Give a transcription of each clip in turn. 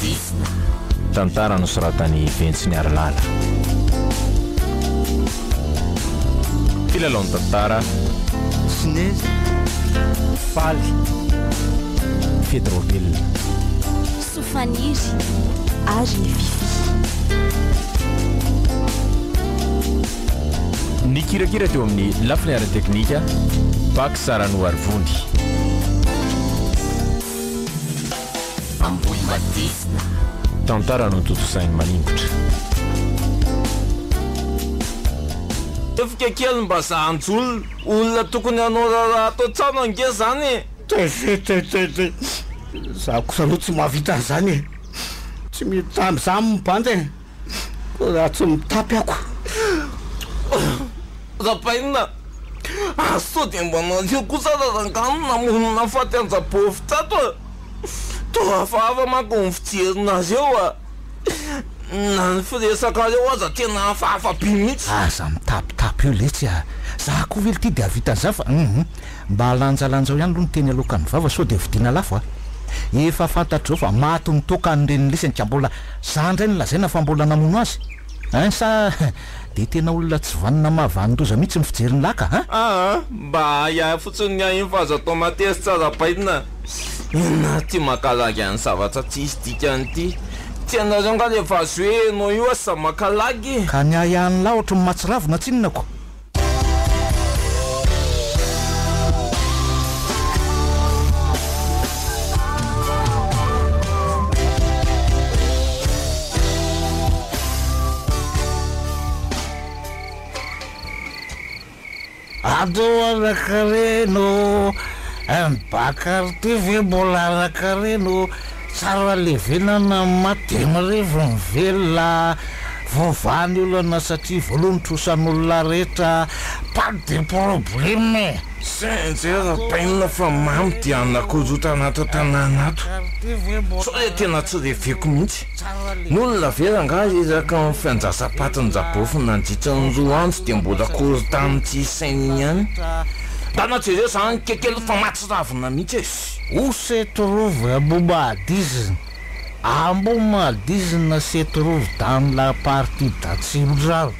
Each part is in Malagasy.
Ambohimadizina. Tantara nosoratan'i Ventsy Niarilala. Mpilalao ny tantara. Sinezy, Faly. Fety Raobelina. Soafaniry ary Fiffi. Nikirakira teo amin'ny lafiny ara-teknika, Pax Ranoarivony. Ambohimadizina. Tantara notontosain'i Maningotra. Tefika kely mba zahan-jolona, olona tokony hanao raharaha ato an-trano ange zany e! Tete tete, za kosa aloha tsy mahavita an'izany e! Tsy miditra amin'izany ny bandy e! Raha tsy mitapy ako. Rabainina, ary sao dia mba nareo kosa aza rangahy no namono nahafaty an-dRabof tato a! Toa hafahafa manko ny fijerinareo a! Na ny firesakareo aza tena hafahafa be mihitsy. Aza mitapitapy eo letsy a! Za koa ve lty dia hahavita an'izany fa hum mba lanjalanjao ihany aloha ny teny aloakan'ny vava sao dia vidiana lafo a! Efa fantatr'izao fa maty ny toaka ny renin'lisany ka mbola za ndray no lazaina fa mbola namono azy hein sa dia tena olona tsy vanona mahavanon-doza mihitsy ny fijerin'i laka hein? Aa mba ahiahy fotsiny ny ahy iny fa aza atao mateza tsara bainina. Inona ary ty makalagy any zavatra tsisy dikany ty? Tsy ianareo nga le vazo hoe enao io aza makalagy e! Ka ny ahiahin'lah ohatry ny mahatsiravina tsinona ko! Ato anakarena ô, ny Bakary ty ve mbola anakarena ô, tsara levenana ny maty dia mirevy ny velona, voavaha ny olana satria voaloa ny trosan'olona rehetra, pas de problème e! Sincère bainina fa mamy ty anakorontana ato an-tanàna ato. Sao dia tena tsy reveko mihitsy. Ny olona ve rangaha reraka amin'ny fiandrasam-patin-drabofy nandritra ny roa andro dia mbola korontany tsy hisy saina iny ihany? Ndana jereo zany kekely fa mahatsiravina mihitsy e! Où se trouve Ambohimadizina? Ambohimadizina se trouve dans la partie d'Atsimondrano,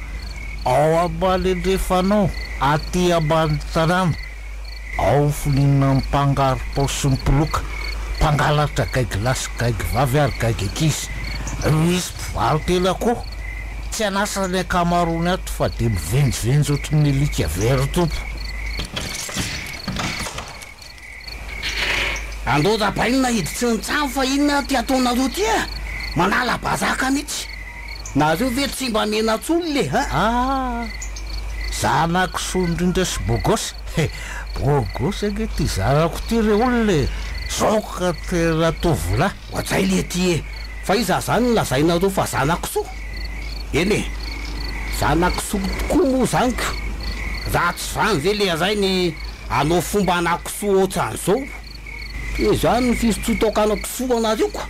ao ambany andrefana ao, aty ambany tanàna. Ao foniana ny mpangaro-paosy sy ny mpiloka, mpangalatra gaigy lahy sy gaigy vavy ary gaigy ankizy. Misy mpivaro-tena koa. Tsy an'asa ny ankamaroany ato fa dia mivenjivenjy ohatry ny alika very tompo. Andao rabainina hiditry ny trano fa inona ty ataonareo ty e? Manala baraka mihitsy. Nareo ve tsy mba menats'olona e? Ah! Zanak'isoa indrindra sy bogosy he! Bogosy ange ty zanako ty re olona e! Zao ka tena tovolahy. Ohatray le ty e! Fa iza zany no lazainareo fa zanak'isoa? Eny e! Zanak'isoa tokoa moa zany ko! Raha tsy zany ve le rainy hanao fomba anakisoa otran'izao? Toy izany ny fisotroan-toaka anakisoa anareo ko!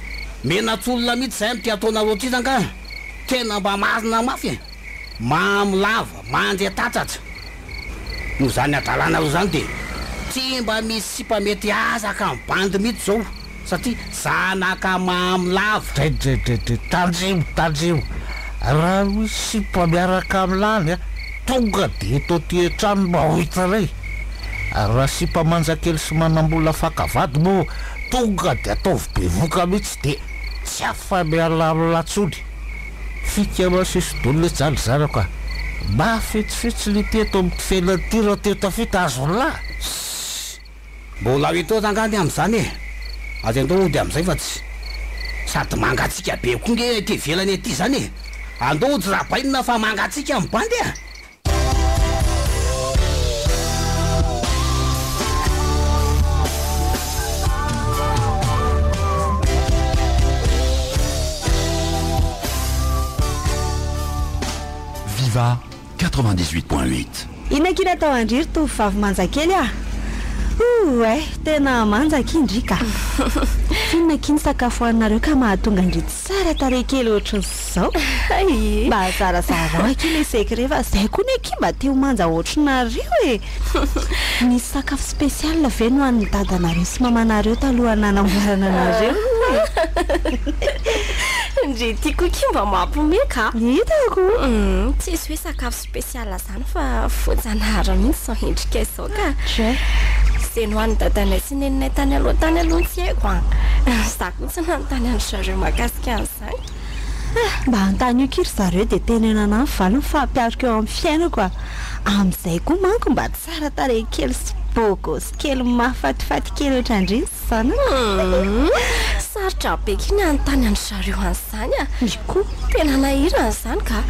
Menats'olona mihitsy zay amin'ity ataonareo ty rangahy! Tena mba marina mafy e! Mamo lava, mandry an-tatratra. Noho izany hadalanareo izany dia tsy mba misy sipa mety hazaka amin'ny bandy mihitsy izao satria zanaka mamo lava. Dredredredre, tandremo, tandremo, raha misy sipa miaraka amin'lany a, tonga dia eto aty an-trano mba ho hitanay. Ary raha sipa manja kely sy manam-bola faka vady moa tonga dia ataovy bevoka mihitsy dia tsy afa-miala amin'lah tsony. Fika ma sisy dolo letsy zany zanako a! Mba fetsifetsy lity eto amin'ity fiainana ity raha te ho tafita azon'lah! Sss! Mbola ho eto rangahy ny amin'izany e! Ary andao hody amin'izay fa tsy. Sady mangatsiaka be koa nge aty ivelany aty izany e! Andao hody rabainina fa mangatsiaka ny bandy a! Viva 98.8. Inona akia natao an-dry ry tovovavy manja kely ah? Ouh eh, tena manja akia ndry ka! F'inona akia ny sakafo haninareo ka mahatonga an-dry tsara tarehy kely ohatran'izao? Mba zarazarao akia le secret fa zay koa anie akia mba te ho manja ohatranareo e! Nisy sakafo spécial ve nohanin'i dadanareo sy mamanareo talohan'ny nanamboarana anareo? e! Ndry ty koa ki mba mampiomehy ka! Hitako! Tsisy hoe sakafo spécial zany fa voajanahary mihitsy izao endrika izao ka! Dray! Izay nohanin'i dadanay sy neninay tany aloha tany aloha no tsy haiko an! Za koa tsy nanontany an-dry zareo mahakasika an'izany. Mba anontanio ki ry zareo dia teneno anah ny valiny fa ampihariko eo amin'ny fiainako a! Amin'izay koa manko mba tsara tarehy kely sy beau gosse kely mahafatifaty kely ohatran-dry ny zanako. Humm! Sarotra be ki ny hanontany an-dry zareo an'izany a! Ny koa. Tena nahirana izany ka!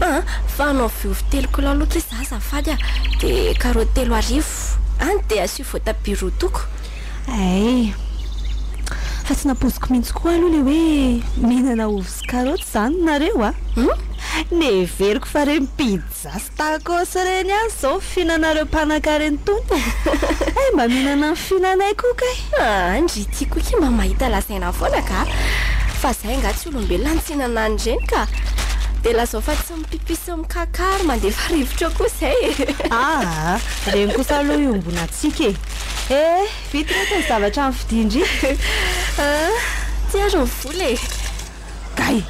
An! Fa hanao viovy telo kilao aloha ki za azafady a! Dia karaoty 3000 any dia asio voatabia roa toko. Hay! Fa tsy nampoiziko mihitsy koa aloha ilay hoe mihinana ovy sy karaoty izany nareo a! Neveriko fa ireny pizza sy tacos ireny ihany izao ny fihinanareo mpanankarena itony. Hay mba mihinana ny fihinanay koa kay! Ah, ndry ty koa ki mba mahita lazaina foana ka! Fa zay angaha tsy olombelona no tsy hinana an'ireny ka! Dia lazao fa tsy mipipy sy mikaka ary mandefa rivotra eo koa zay e! Aa, ireny kosa aloha iombonantsika e! Eh! Vita ireto ny zavatra novidian-dry. Ah! Ty ary ny vola e! Kay!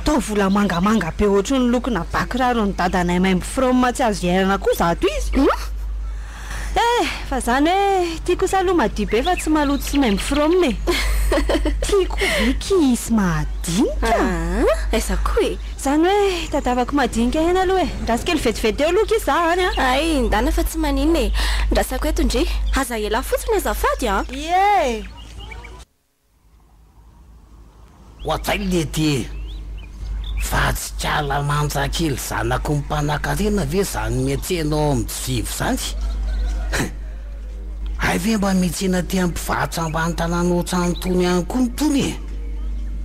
Toa vola mangamanga be ohatry ny lokona ba kiraron'i dadanay maimbo from tsy azo iainana koa zato izy. Hum! Eh! Fa zany hoe ty kosa aloha madio be fa tsy maloto sy maimbo from e! Ty koa ve ki hisy mahadinika? Ah! Aiza koa e! Zany hoe tadiavako madinika ihany aloha e! Ndraso kely vetivety eo aloha akia za any a! Hay, ndana fa tsy maninona e! Ndrasako eto ndry! Aza ela fotsiny azafady a! Ie! Ohatray lety e! Fa tsy kala manja kely zanaky ny mpanakarena ve zany miantsena ao amin'ny jivo zany? Hay ve mba miantsena aty amin'ny mpivarotra ambany tanàna ohatran'itony ihany koa ny tony e!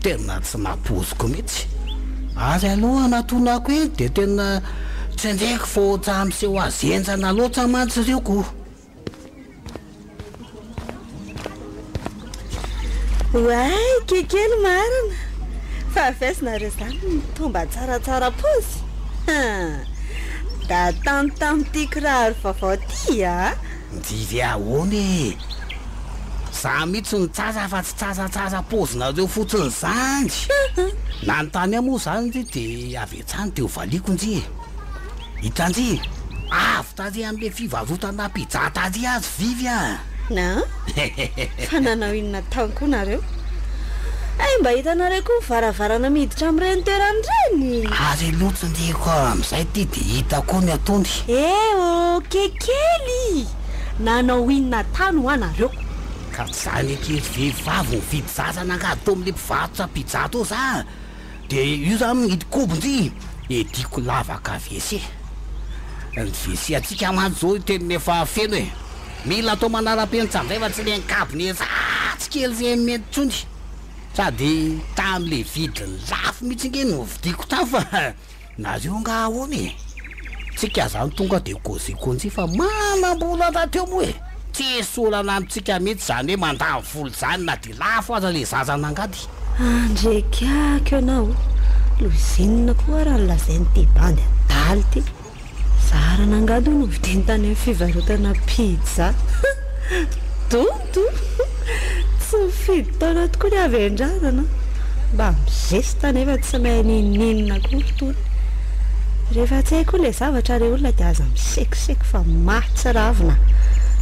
Tena tsy nampoiziko mihitsy. Ary aloha hanatonako eny dia tena tsy andreko fa ohatran'ny miseho azy henjana loatra mantsy ireo ko! Oay, kekely marina! Fa avy aiza nareo izany no toa mba tsaratsara paozy? Haa! Da tamitamin'ity kiraro vaovao ity a! Njy ve ahoana e! Za mihitsy no tsara fa tsy tsaratsara paozinareo fotsiny zany! Nanontany ahy moa zany njy de avy hatrany de hovaliako njy e! Hitanjy, avy tary amin'le fivarotana pizza tary azy vivy a! Na? Fa nanao inona tany koa nareo? Hay mba hitanareo koa ny varavarana miditra amin'ireny toerana ireny? Ary aloha tsindriako amin'izay ity dia hita koa ny ataony. Eh ok kely! Nanao inona tany hoa nareo? Ka tsy zany akia ry vehivavy mividy zaza nangady tao amin'le mpivarotra pizza tao za! De io zany mihidy kobo ndry e tiako lavaka WC. Ny WC antsika mantsy zao tena efa feno e. Mila atao manara-penitra amzay fa tsy le cabinet ratsy kely reny mety tsony. Sady tamle vidiny lafo mitsy nge no novidiako tany fa Nareo nga ahoana e? Tsika zany tonga de kôziko njy fa manambola rahateo moa e! Tsisy olana amintsika mihitsy zany hoe mandany vola zany na de lafo aza le zaza nangady. Andrekako ianao, lozinina koa raha ny lazain'ity bandy adala ity. Zara nangady hono novidiany tany amin'ny fivarotana pizza. Donto! Tsy mifidy taona tokoa ny avy an-drazana. Mba mizesta nefa tsy mahay n'inon'inona akory itony. Rehefa tsy hay koa ilay zavatra re olona dia aza misekoseko fa mahatsiravina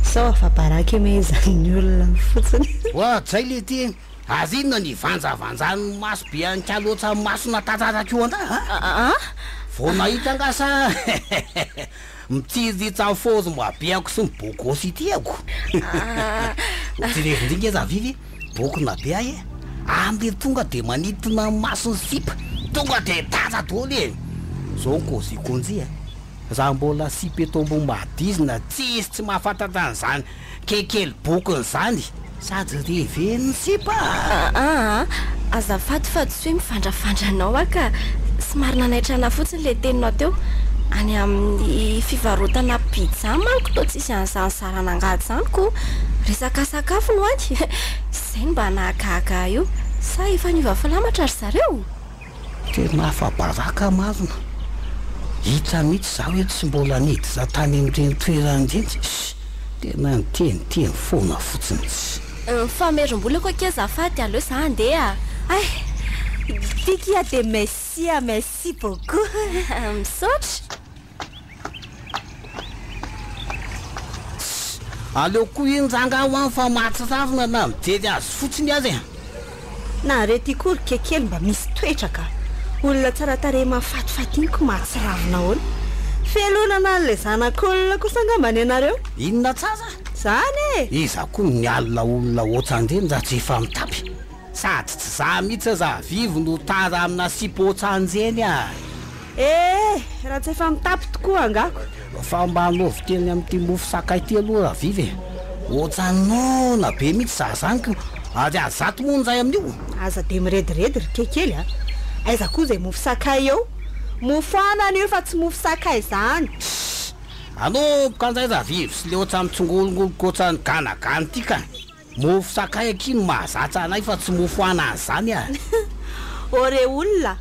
sao afa-baraka imehezan'ny olona fotsiny. Oadray leity e! Ary inona ny ivanjavanjan'ny maso be an'i Kaloatra masona tataraka io angaha a? Aa! Vao nahita angaha sa mitsiriritra ny forme beako sy ny beau gosse ity ako? Aa! Jerevy ndry nge Ravivi, bokona be ahy e! Amle tonga de manintona ny mason'ny sipa, tonga de tara daholo e! Zao ny kôziko njy a! Raha mbola sipa eto Ambohimadizina tsisy tsy mahafantatra an'izany kekely bokona izany sady reven'ny sipa a! Aa azafady fa tsy hoe mivandrafandra anao aho ka, somary nanaitra anah fotsiny ilay teninao teo, any amin'ny fivarotana pizza manko toa tsisy an'izany zaran'angady izany ko, resaka sakafo no any, izay no mba nahagaga ahy io, sa efa niova filamatra ry zareo? Tena afa-baraka marina. Hita mihitsy za hoe tsy mbola niditra tany amin'ireny toerana ireny. Tena niteniteny foana fotsiny. Famerim-bolako akia azafady, aleo za handeha a! Hay! Ty kia dia merci a, merci beaucoup. Misaotra. Tss! Aleo koa iny rangahy ho any fa mahatsiravina na mijery azy fotsiny aza e! Nareo ty koa ry kekely mba misy toetra ka! Olona tsara tarehy mahafatifaty iny ko mahatsiravina ahoana? Fialonana an'ilay zanak'olona kosa angamba ny anareo? Inona tsara? Zany e! Iza koa no mialona olona ohatran'ireny raha tsy efa mitapy? Sady tsy za mihitsy aza vivo no tara amina sipa ohatran'ireny a! Eh! Raha tsy efa mitapy tokoa angako. Fa mba anaovy teny amin'ity mofo sakay ity aloha Raviva e! Ohatran'ny noana be mihitsy za zany ko! Ariary zato moa ny iray amin'io? Aza dia mirediredy ry kekely a! Aiza koa izay mofo sakay eo? Mofo anana io fa tsy mofo sakay izany! Tssy! Anomboka indray Raviva sy le ohatran'ny mitsingolongoloka ohatran'ny ganagana ity ka! Mofo sakay akia no mahazatra anay fa tsy mofo anana izany a! Ô re olona!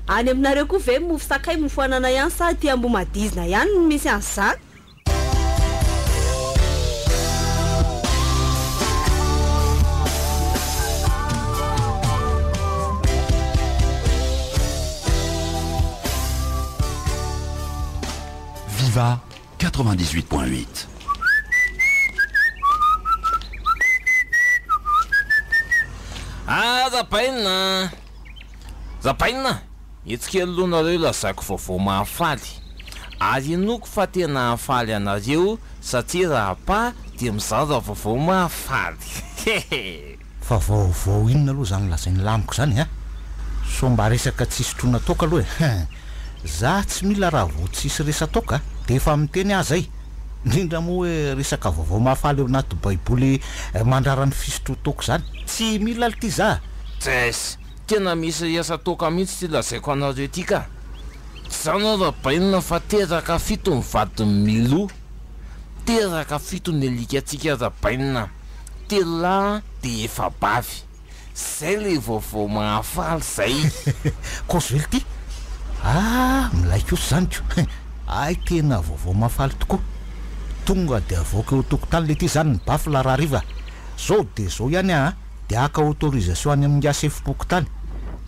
Any aminareo koa ve mofo sakay mofo anana ihany sa aty Ambohimadizina ihany no misy an'izany? Viva 98.8. Ah Rabainina a! Rabainina a! Etsy kely aloha nareo lazaiko vaovao mahafaly. Ary inoako fa tena hahafaly anareo satria Rapa dia mizara vaovao mahafaly. Hehe! Fa vaovao inona aloha izany lazain'i Lamiko izany a? Sao mba resaka tsy isotroana toaka aloha e? Hein! Za tsy mila raha vao tsisy resa-toaka dia efa miteny aho zay! Indrindra moa hoe resaka vaovao mahafaly ao anaty baiboly mandrara ny fisotroan-toaka izany. Tsy mila lty za! Tess, tena misy resa-toaka mihitsy ity lazaiko anareo ity ka! Tsy zany aho rabainina fa teraka fito ny vadin'i Milou. Teraka fito ny alikantsika rabainina. Telo lahy dia efa-bavy. Zay le vaovao mahafaly zay. Kôzy ve lty? Ah, milay kosa izany ko! Hay tena vaovao mahafaly tokoa. Tonga dia avoaka eo an-tokotany lety izany ny baffle rahariva. Zao dia zao ihany aa, dia haka autorisation any amin'ingahy sefom-pokontany.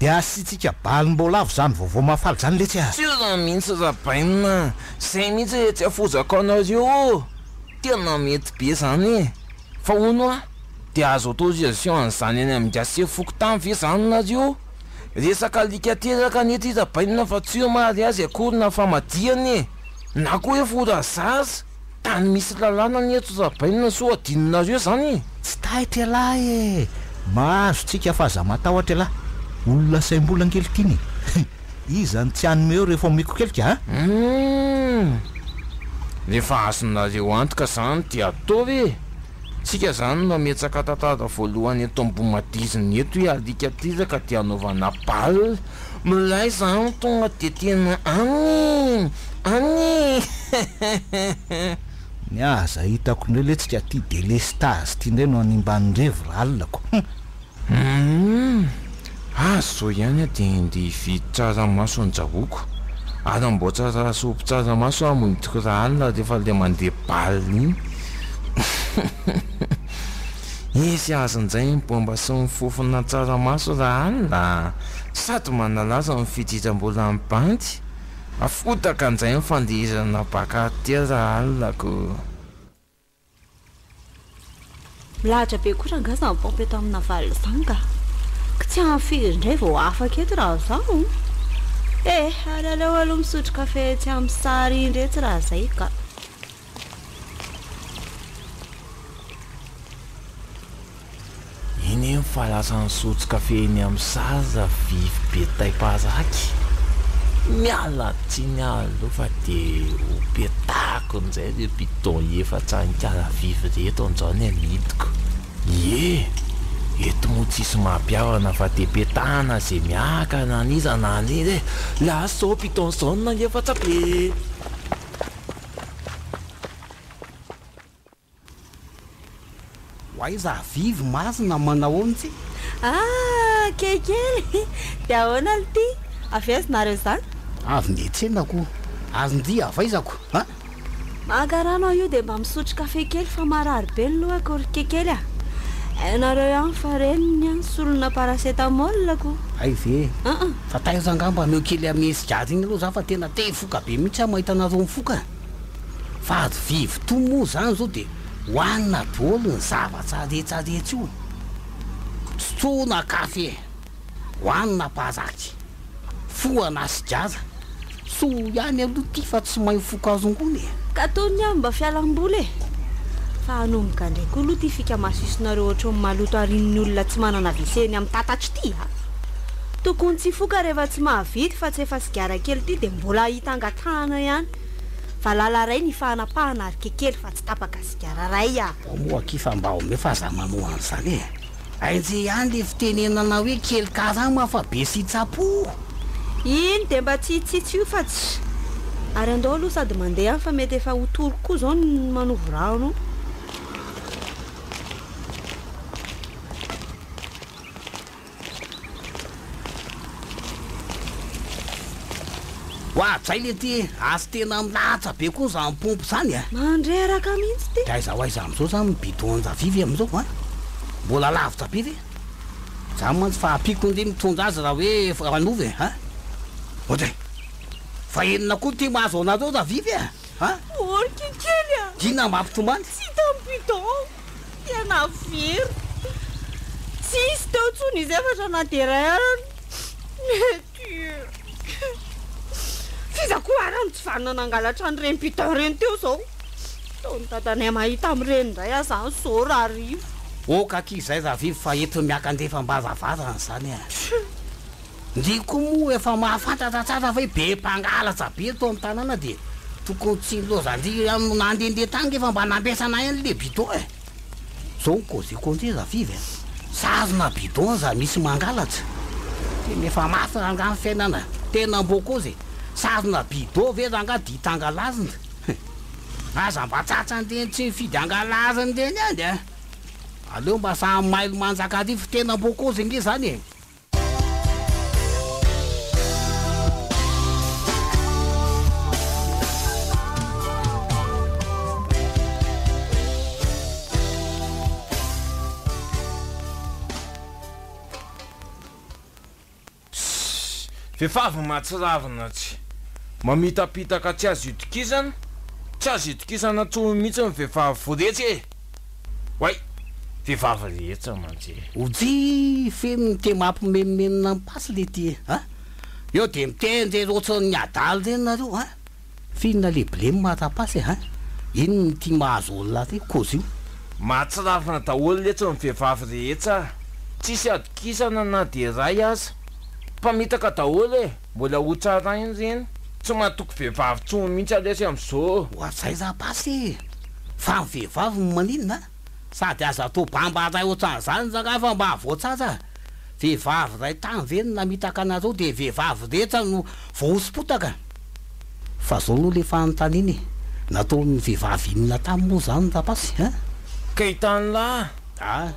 Dia asiantsika balim-boalavo izany vaovao mahafaly izany letsy a! Tsy raha mihitsy Rabainina a! Zay mihitsy le tsy afozako anareo ô! Tena mety be zany e! Fa hono hoa, dia azo autorisation an'izany any amin'ingahy sefo fokontany ve zany nareo? Resaka alika teraka anie ty Rabainina fa tsy hoe mariazy akory na famadihana e! Na koa hoe fora zaza! Tany misy lalàna anie eto Rabainina sao adinonareo zany e! Tsy taitra ialahy e! Mahazo tsika fa aza matahotra ialahy! Olona saim-bola ange lty e! Iza no tsy hanome eo rehefa omeko kely ka a? Humm! Rehefa azonareo antoka zany dia ataovy e! Tsika zany no hametsaka tantara voalohany eto Ambohimadizina eto hoe alika teraka dia hanaovana bal! Milay zany tonga dia tena any! Any! Ny aza hitako indray letsy ka ty delestazy ty indray no hanimba ny revy rahalina ko! Hum! Humm! Azo zao ihany aho dia ndeha hividy tsaramaso an-jahoko. Ary hamboatra lasopy tsaramaso aho midiko rahalina rehefa ilay mandeha bal iny. Hisy azy indray ny bomba sy ny fofona tsaramaso rahalina a! Sady manalaza ny fidiram-bola amin'ny bandy. Afotaka indray ny fandihizana baka aty rahalina ko. Milahatra be koa rangahy izany paompy eto amin'ny Naval izany ka! Tsy amin'ny firy indray vao afaka eto raha izaho? Eh, ary aleo aloha misotro kafe etsy amin'ny sary indray etsy raha izay ka! Iny eny fa lasa nisotro kafe eny amin'ny salle vivy be taim-paraky. Miala tsiny aho aloha fa dia ho petahako indray ireo bidon efatra an'ikala vivy ireto androany amidiko. Ie, eto moa tsisy mampihavana fa dia petahana izay miaka na an'iza na an'iza e! Lasa izao bidon jaune efatra be! Ho aiza Avivy marina manahoana tsy? Ah keikely! Dia ahoana lty? Avy aiza nareo izany? Avy niantsena ko! Ary ndry avy aiza ko? A! Maka rano aho io dia mba misotro kafe kely fa marary be ny lohako ry kekely a! Hainareo ihany fa reniny an, solona paracetamol ko. Hay ve? Aa. Fa taiza angamba ameo kely amin'ny sigara iny aloha za fa tena te hifoka be mihitsy aho mahita anareo mifoka. Fa ry vivy toa moa zany zao de hohanina daholo ny zavatra rehetra rehetra io. Sotroina kafe. Hohanina paraky. Fohana sigara. Soa ihany aloha ity fa tsy mahay mifoka rongony e. Ka tony aho mba fialamboly e. Fa hanomboka indray koa aloha ity fika masisonareo ohatran'ny maloto arian'ny olona tsy manana WC eny amin'ny tatatra ity a. Tokony tsy hifoka rehefa tsy mahavidy fa tsy efa sigara kely ity dia mbola hita angatahana ihany. Valala iray ny fahanapahana ary kekely fa tsy tapaka sigara iray a. Ao moa akia fa mba omeo fa aza manao an'izany e. Hainjy ihany le fitenenana hoe kely karama fa be sitsapo. Iny dia mba tsy hitsitsy io fa tsy. Ary andao aloha sady mandeha any fa mety efa ho tory koa izao ny manovo rano. Oadray le ty e, ary tena milatsa be koa zany pompe zany a! Mandreraka mihitsy ty. De aiza ho aiza amizao zany ny bidon an-javivy amizao a? Mbola lavitra be ve? Zany mantsy fa ampiako ndry mitondra azy raha hoe hanova e a! Oadray! Fa inona koa ty mahazo anareo ravivy e a? Orika kely a! Inona mampitomany? Tsy hita ny bidon! Tena very. Tsisy teo intsony izy efatra na dia iray ara. Mety. F'iza koa ara no tsy vanona nangalatra an'ireny bidon ireny teo izao? Toa ny dadanay mahita amin'ireny indray aho izany izao Raharivo. Ok akia izay Ravivo fa eto miakandefa ambaravarana izany e. Ndry koa moa efa mahafantatra tsara fa hoe be mpangalatra be eto amin'ny tanàna dia tokony tsy nilaozan-dry nandehandeha tany efa mba nampiasana ihany le bidon e! Zao ny kôziko ndry Ravivy a! Sarona bidon aza misy mangalatra! Tena efa mafy rangaha ny fiainana, tena mbô kôzy e! Sarona bidon ve rangaha dia hitangalazina? Aza mba tratran'ireny tsy mifidy angalazina ireny ihany a! Aleo mba samy mailo manjakarivo tena mbô kôzy ange zany e! Pssss! Vehivavy mahatsiravina tsy. Mamitapitaka tsy azo itokisana, tsy azo itokisana intsony mihitsy ny vehivavy voretra e! Oay! Vehivavy rehetra mantsy e! Ojy feno ny te mampimenomenona ny pasy le ty a! Eo de miteny rery otran'ny adala reny nareo a! F'inona le blem rapasy a! Inona ity mahazo olona ty kozy io? Mahatsiravina daholo letsy ny vehivavy rehetra a! Tsisy adokisana na dia iray aza! Mpamitaka daholo e! Mbola ho tsaraina ireny! Tsy matoky vehivavy tsony mihitsy aho lesy amzao! Ohatrizay rapasy e! Fa ny vehivavy no maninona? Sady aza atao bamba ray otran'izany rangahy fa mba voatsara a! Vehivavy iray tany ve no namitaka anareo dia vehivavy rehetra no voahoso-potaka? Fa zao aloha le fanontaniana e! Nataon'ny vehivavy inona tany moa zany rapasy a? Ka hitan'lah a!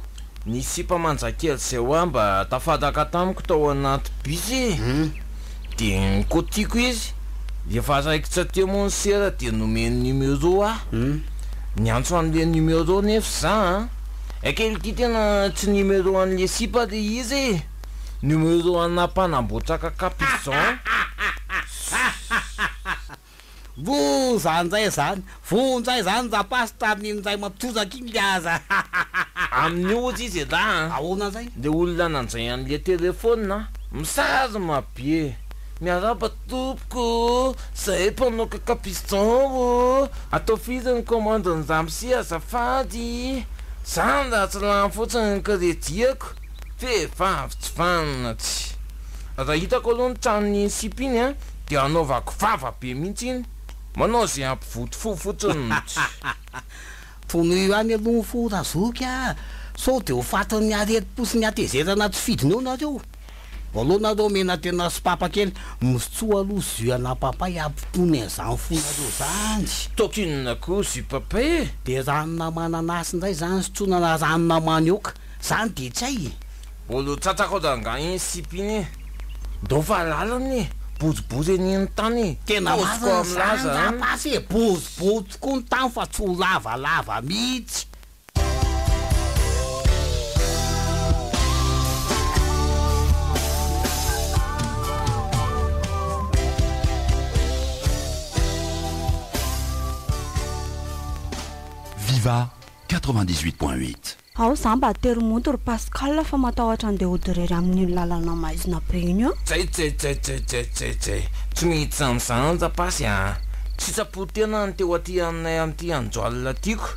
Nisy sipa manjakely zay hoa mba tafadaka tamiko tao anaty bus e! Dia nikotiako izy, efa raikitra teo moa ny sera dia nomeny numéro aho. Niantso an'le numéro nefa za an! Hay kely ity tena tsy numéro an'le sipa le izy e! Numéro ana mpanamboatra cacapigeon. Loza ndray zany! Voa ndray zany rapasy tamin'iny ndray mampitozaka iny le aza Amin'io ozy izy elah an! Ahoana ndray? Le olona nandray an'le telephone an, misarima be! Miarahaba tompoko ô! Zahay mpanao cacapiston ô! Atao firy ny commande-n'i ramose azafady? Zany raha tsy lany fotsiny ny crédit-ko! Vehivavy tsy vanona tsy! Raha hitako aloha ny tranon'iny sipa iny an, dia anaovako vava be mihitsy iny. Manao izay hampivoto fo fotsiny no tsy. Tonoy ihany aloha ny fo razoky a! Sao dia ho fatin'ny aretim-po sy ny hatezerana tsy fidiny eo nareo. Aleo nareo omena tena sopapa kely, misotroa aloha jus ana papay hampitony an'izany fonareo izany. Toaka inona koa jus papay e? Dia ranona mananasy indray izany sotroina na ranona manioka. Zany dia tsy hay e! Mbola ho tratrako rangahy iny sipa iny e! Ndao fa lalana e! Boribory anie ny tany e! Tena Paoziko marina amin'ny zany laza an! rapasy e! Boribory tokoa ny tany fa tsy ho lavalava mihitsy! Viva 98.8. Ao za mba atero mody ry Pascal fa matahotra andeha hody irery amin'iny lalana maizina be iny an! Zay zay zay zay zay zay zay tsy miditra amin'izany rapasy a! Tsy tsapo tena ny teo aty aminay amin'ity anjoalina tiako.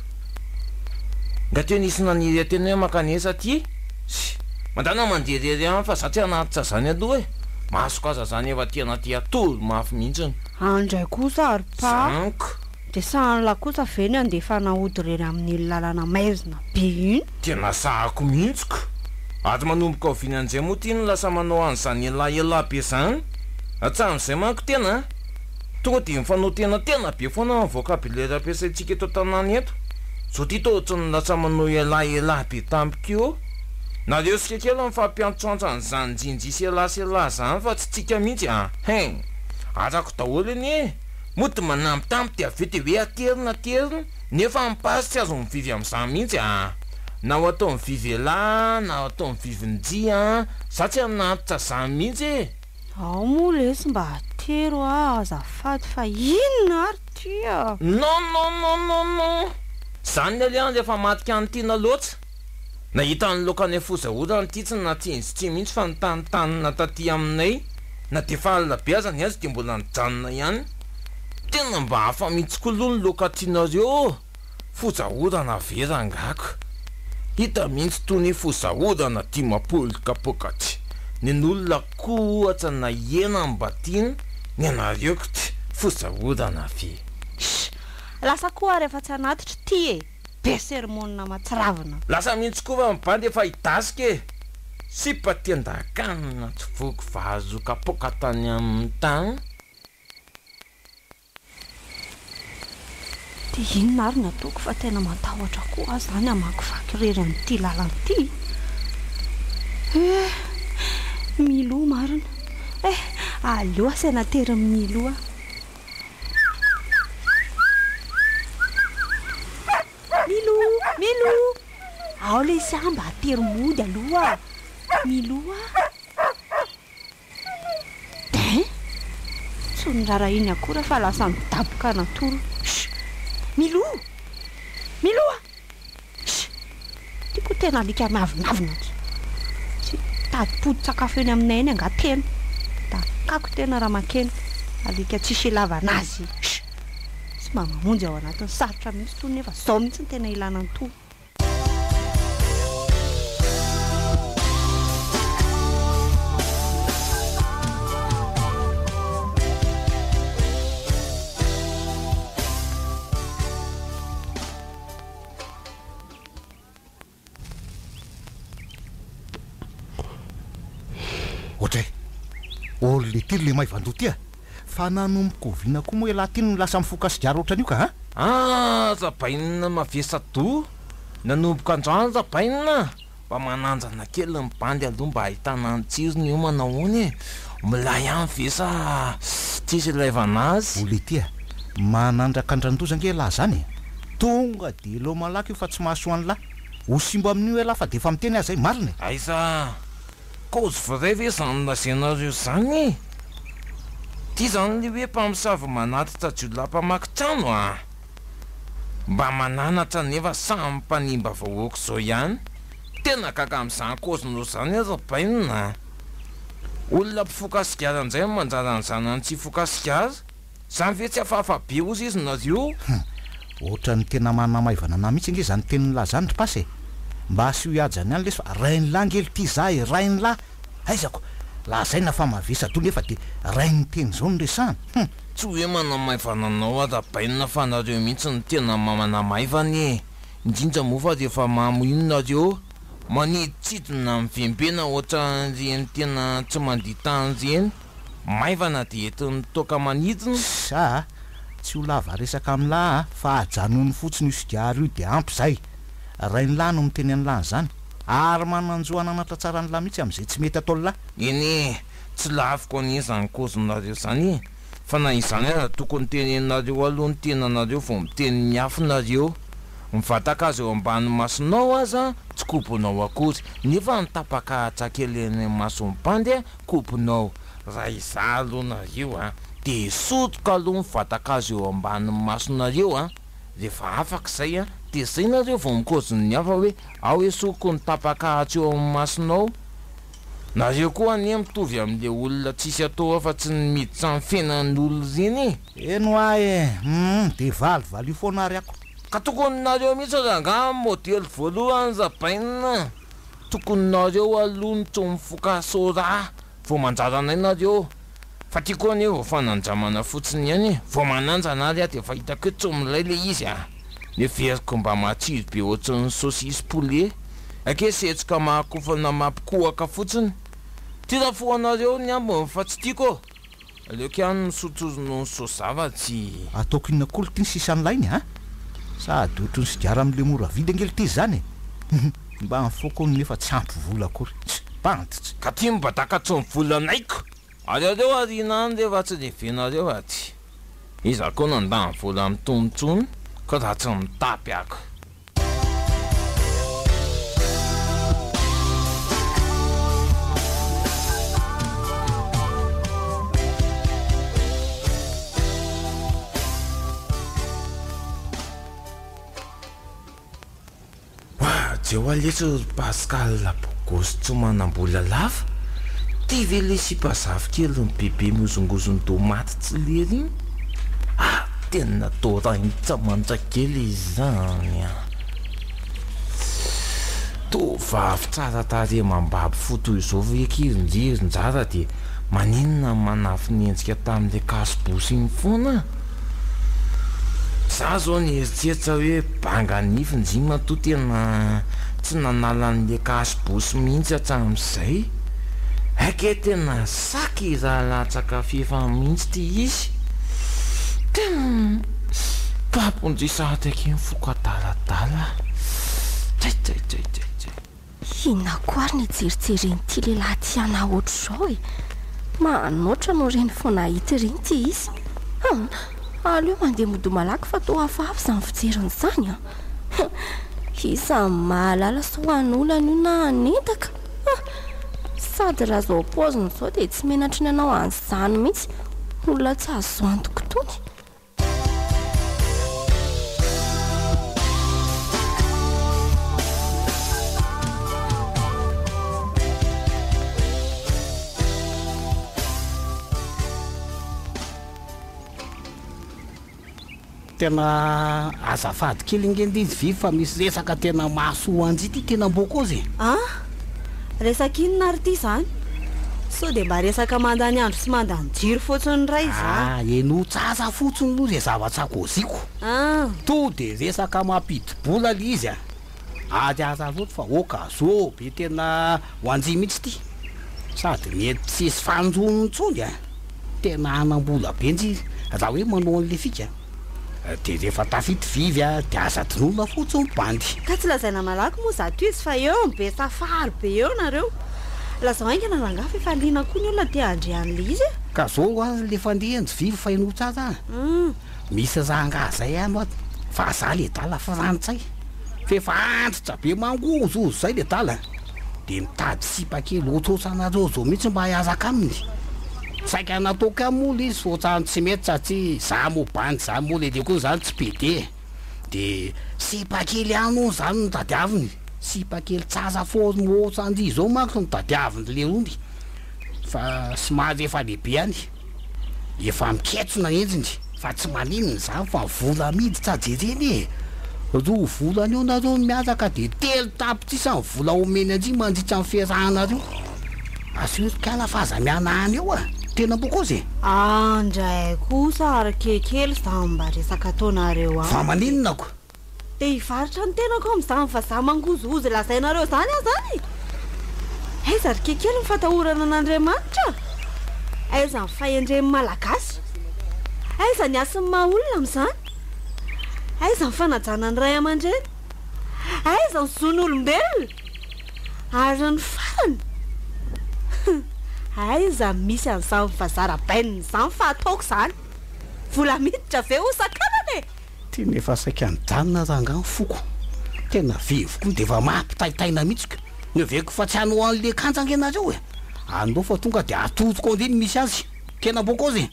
Nga teo nisy naniry ateny hoe mankanesa aty? Sy. Mandana mandeha irery any fa za tsy hanatitra zany aloha e! Masoko aza zany efa tena te hatory mafy mihitsiny. Any ndray kosa ry pa. Zaniko. Dia sahan'lah kosa ve ny handefana hody irery amin'iny lalana maizina be iny? Tena sahako mihitsy ko! Ary manomboka oviana indray moa ty no lasa manao an'izany elah elah be zany? Hatramin'izay manko tena an! Tonga dia mifanao tena tena be foana ny vocabulaire ampiasaintsika eto an-tanàna eto. Zao ty toa ohatran'ny lasa manao elah elah be tampoka io. Nareo sy kely mifampiantsoantso an'izany njinjy sy elah sy elah zany fa tsy tsika mihitsy an! Hein! Arako daholo anie e! Mody manambitamby dia avy eo dia hoe aterina aterina nefa ny pasy tsy azo mivivy amin'izany mihitsy a! Na ho atao mivivy elah na ho atao mivivy njy a! Za tsy hanatitra zany mihitsy e! Ao moa lesy mba atero ah azafady fa inona ary ty a! Non non non non non! Zany aleha rehefa matika any tiana loatra! Nahita ny laoka any foza orana ity tsy natsinjy mihitsy fa nitantanina taty aminay na dia efa alina be aza ny azy dia mbola nijanona ihany. Tena mba hafa mihitsy koa aloha ny laoka tianareo ô! Foza orana ve rangako? Hita mihitsy tony hoe foza orana 50 kapoaka tsy. Nen'olona akoho ohatra na hena no mba tiany, ny anareo kty foza orana ve? Sh! Lasa koa ary efa tsy hanatitra ity e! Be sermona matsiravina. Lasa mihitsy koa fa ny bandy efa hidasika e! Sipa tendakanina tsy voky vazo kapoaka tany aminy tany. Dia inona ary ny ataoko fa tena matahotra koa aho izany hamakivaky irery an'ity lalana ity. Eh! Milou marina. Eh! Aleo asaina aterin'i Milou aho. Milou! Milou! Ao lesy aho mba atero mody aloha. Milou a! Hein! Tsy noraharahiany akory aho fa lasa nidaboka natory. Chut! Milou! Milou a! Chut! Ty koa tena alika miavonavona ty. Tsy mitady poti-tsakafo eny aminay eny angaha tena. Dakako tena raha mankeny. Alika tsisy ilavana azy. Chut! Tsy mba mamonjy ao anatin'ny sarotra mihitsy tony nefa zao mihitsy no tena ilana an'itony. Ohatray. Olona ity ry le maivandoha ty a! Fa nanomboka oviana koa moa ialahy ty no lasa mifoka sigara ohatran'io ka a? Aza bainina mavesa-doha! Nanomboka androany ra bainina a! Mba manandrana kely ny bandy aloha mba ahitana ny tsirony io manahoana e! Milay ihany ve sa tsisy ilaivana azy? Olona ity a! Manandrakandran-doza ange ialahy zany e! Tonga de elao malaky io fa tsy mahasoa an'lah! Ho simba amin'io ialahy fa de efa miteny aho zay, marina e! Aiza? Cause vraie ve zany lazainareo zany e? Ty zany le hoe mpamosavy manatitra jiolahy mpamaky trano a! Mba mananatra nefa samy mpanimba vahoaka zao ihany. Tena gaga amzany cause-nao zany aho ry bainina a! Olona mpifoka sigara ndray no mandrara ny zanany tsy hifoka sigara? Zany ve tsy hafahafa be ozy izy nareo? Hum! Ohatran'ny tena manamaivana anah mihitsy ange izany tenin'lah zany ry pasy e! Mba asio hajany ihany lesy fa rain'lah ange lty za e! Rain'lah! Aiza ko! Lazaina fa mavesa-doha nefa dia rain'ny teny izao no resahana? Hum! Tsy hoe manamaivana anao aho rabainina fa nareo mihitsy no tena manamaivana e! Indrindra moa fa rehefa mamo iny nareo, manidintsidina mivembena ohatran'ireny tena tsy mandia tany ireny. Maivana dia entin'ny toaka manidina. Sa, tsy ho lava resaka amin'lah a, fa ajanony fotsiny io sigara io dia ampy izay. Rain'lah no miteny an'lah an'izany. Ary manan-jo hananatra tsara an'lah mihitsy amin'izay tsy mety ataon'lah. Eny e, tsy laviko anie izany kaozinareo izany e, fa na izany aza tokony teneninareo aloha ny tenanareo vao miteny miafy nareo. Ny vatan-kazo eo ambany masonao aza tsy kobonao akory, nefa ny tapaka hatsakely eny amin'ny mason'ny bandy kobonao. Raha izaho aloha nareo a, dia esoriko aloha ny vatan-kazo eo ambanin'ny masonareo a, rehefa afaka izay a, De zay nareo vao mikaozin'ny hafa hoe ao esoriko ny tapaka atsy eo amin'ny masonao. Nareo koa anie mitovy amin'le olona tsisy atao afa-tsy ny miditra amin'ny fiainan'olona ireny e! Eny hoa e! Humm de valivalio foana ary ako. Ka tokony nareo mihitsy rangaha ny modely voalohany rabainina! Tokony nareo aloha no tsy mifoka sôra vao manjara anay nareo! Fa ty koa anie vao fanandramana fotsiny ihany e! Vao manandrana ary aho de efa hitako hoe tsy milay le izy a! Neveriko mba matsiro be ohatran'ny saucisse poulet. Ake setroka mahakofana mampikohaka fotsiny. Ty raha fohanareo ny ambiny fa tsy tiako ô! Aleoko ihany misotro ronono soja fa tsy. Ataoko inona koa lty ny sisan'ilay iny a? Sady ohatry ny sigara amin'ilay mora vidy ange lty izany e! Mba mifoka hono nefa tsy ampy vola akory. Tsy banditsy. Ka ty mba takatry ny volanaiko! Ary aleo ariana any rehefa tsy revenareo aty. Iza koa nandany vola amin'itony intsony ka raha tsy mitapy ako. Jeo aletsy ry Pascal bogosy tsy manambola lava, ty ve le sipa zafikelin'i bebe mihozongozon-doha maty tsy lery iny? Ah tena tô rainitsa manjakely izany an! Tovovavy tsara tarehy mambabo fo toy izao ve akia ry njy ry njara dia maninona no manafy ny endrika tamin'ilay cache-bouche iny foana? Za zao nieritreritra hoe banga nify njy matoa tena tsy nanala an'le cache bouche mihitsy hatramin'izay. Hay kay tena saky raha latsaka f'efa mihitsy ty izy. Tena papo ndry sahady akia ny foko adaladala. Tsay tsay tsay tsay tsay. Inona koa ary ny hijerijeren'ity lehilahy ity anah ohatr'izao e? Manoatra noho ireny vao nahita ireny ity izy. Hum! Aleo mandeha mody malaky fa toa hafahafa izany fijeriny izany an! Hum! Iza no mahalala sao hanolana io na hanendaka? Hum! Sady raha izao paoziny izao dia tsy menatry ny hanao an'izany mihitsy, olona tsy azo antoka itony. Tena azafady kely nge ndry izy vy fa misy resaka tena mahasoa anjy ity tena mbô kôzy e! An! Resaka inona ary ity izany? Sao dia mba resaka mandany andro sy mandany jiro fotsiny indray izany? Ah, henoy tsara fotsiny aloha izay zavatra kôziko. An! To dia resaka mampidi-bola ilay izy a! Ary araraoty fa occasion be tena ho anjy mihitsy ity. Sady mety tsy hisy fanjono intsony a! Tena hanam-bola be njy raha hoe manao an'ilay fika. Dia rehefa tafita vivy a, dia aza adinoina fotsiny ny bandy. Ka tsy lazaina malaky moa zato izy fa eo be safary be eo nareo. Lazao haingana rangaha fa efa liana koa ny olona te handre an'le izy e. Ka zao ary le fandeha njy vivy fa henoy tsara a. Misy rangaha zay any ho'a fa za le dala frantsay f'efa antitra be mangozohozo zay le dala de mitady sipa kely ohatrohatranareo zao mihitsy mba hiaraka aminy. Saika nataoko ihany moa le izy fa ohatrany tsy mety satria za moa bandy zany moa le koa zany tsy PD e. De sipa kely ihany hono zany no tadiaviny, sipa kely tsara forme ohatran-dry zao manko no tadiaviny lerony fa somary efa lehibe ihany. Efa miketsona endriny fa tsy maninona izany fa vola miditra jerena e! Roa volana eo nareo no miaraka dia 3 tapitrisa ny vola omeny andry mandritra ny fiarahanareo. Asio ry kala fa aza mihanahana eo a! Tena bokôzy e! Andray kosa ary kekely izany mba resaka ataonareo Fa any. maninona ko? Te hivarotra ny tenako amin'izany vazaha mangozohozo lazainareo izany aho izany? Aiza ry kekely ny fatahorana an'Andriamanitra? Aiza ny fahendren'ny Malagasy? Aiza ny hasin'ny maha olona amin'izany? Aiza ny fanajana ny ray aman-dreny? Aiza ny zon'olombelona? Ary ny farany? Aiza misy an'izany vazaha rabainina izany fa ataoko izany? Vola miditra ve ho sakanana e? Tena efa saika nijanona rangaha ny foko. Tena vehivy koa dia efa mampitaitaina mihitsy ka. Noheveriko fa tsy hanao an'le kanja ange nareo e. Aleo fa tonga dia atoroko an'le ny misy azy. Tena bôkôzy e.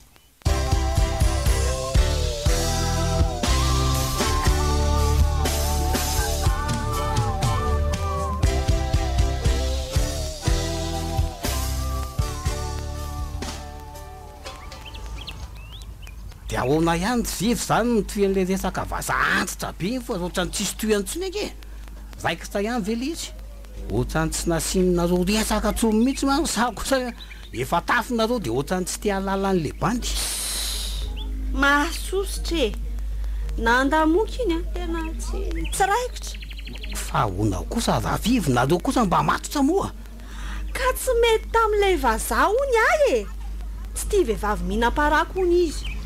Ahoana ihany ry Vivo zany ny tohin'le resaka vazaha antitra be iny fa ohatran'ny tsisy tohiny intsony ange e! Raikitra ihany ve le izy? Ohatran'ny tsy nasianareo resaka intsony mihitsy manko za kosa efa tafy nareo de ohatran'ny tsy te hahalala an'le bandy. Ssss! Mahasosotra e! Nandamoka iny an! Tena tsy tsy raikitra. Fa ahoana kosa Ravivo, nareo kosa mba matotra moa? Ka tsy mety tamin'ilay vazaha hono ahy e! Tsy tia vehivavy mihinam-paraky hono izy.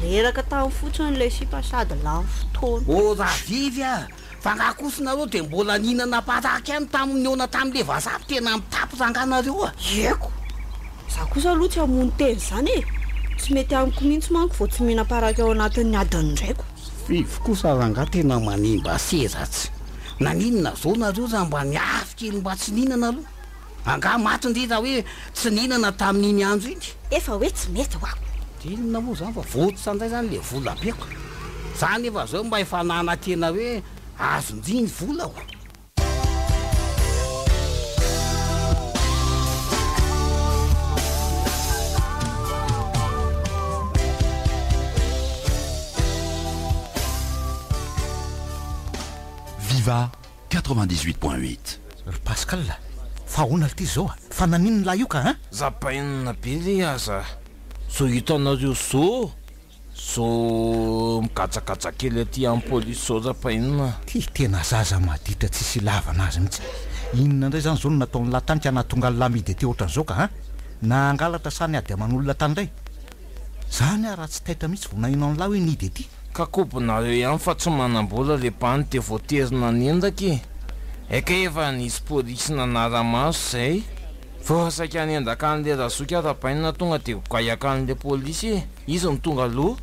Reraka tamin'ny fotsiny ilay sipa sady lany fotoana. Oh Ravivy a! Fa angaha kosa nareo dia mbola nihinana paraky ihany tamin'ny nihaona tamin'ilay vazaha? Tena mitapy rangaha nareo a! Eko! Za kosa aloha tsy hamono tena izany e! Tsy mety amiko mihitsy manko vao tsy mihinam-paraky ao anatin'ny adiny iraiko. Vivo kosa rangaha tena manimba seza tsy naninona zao nareo raha mba niafy kely mba tsy nihinana aloha angaha maty ndry raha hoe tsy nihinana tamin'iny andro iny. Efa hoe tsy mety ho'aho. De inona moa zany fa votsotra ndray zany le vola beko za nefa zao mba efa nanantena hoe azon-dry ny volako. Viva 98.8. Ry Pascal a! Fa ahoana lty zao a? Fa naninona lahy io ka an? Zabainina be le aza zao hitanareo zao. Zao migatsagaja kely aty am polisy zao rapainina. Ty tena zaza maditra tsisy ilavana azy mihitsy. Inona indray zany zao no nataon'lah tany ka nahatonga an'lah midy aty ohatran'izao ka an? Na hangalatra sa niady aman'olona tany indray? Zany aho raha tsy taitra mihitsy vao naheno an'lah hoe nidy aty. Ka kobonareo ihany fa tsy manambola le bandy de voatery nanendaka e! Aika efa nisy polisy nanara-maso zay. Vao saika hanendaka an'le razoky ara-bainina tonga de gaiaka an'le polisy e! Izy no tonga aloha,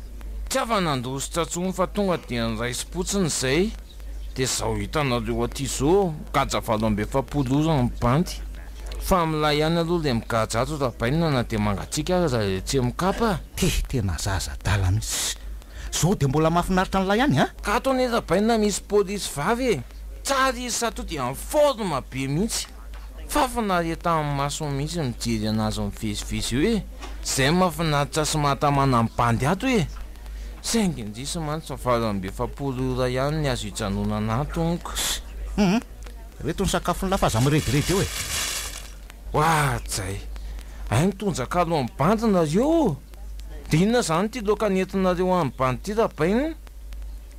tsy afa-nandositra intsony fa tonga dia noraisim-potsiny izay, dia izao hitanareo aty izao, migadra 48 ora ny bandy. Fa milay ihany aloha ilay migadra ato Rabainina na dia mangatsiaka aza dia tsy mikapa. Ty tena zaza adala mihitsy. Zao dia mbola mahafinaritra an'ilay ihany an! Ka ato anie Rabainina misy polisy vavy e! Tsara izy sady to dia en forme be mihitsy. Fahafinaretana amin'ny masony mihitsy ny mijery anazy mivezivezy eo e! Zay mahafinaritra sy mahatamana ny bandy ato e! Saingy indrisy mantsy fa 48 ora ihany ny azo ijanonana ato honko. Hum! Reto ny sakafon'lah fa aza mirediredy eo e! Oadray! Hay mitondra kalo amin'ny bandy nareo ô! Dia inona izany ity laoka nentinareo amin'ny bandy ity Rabainina?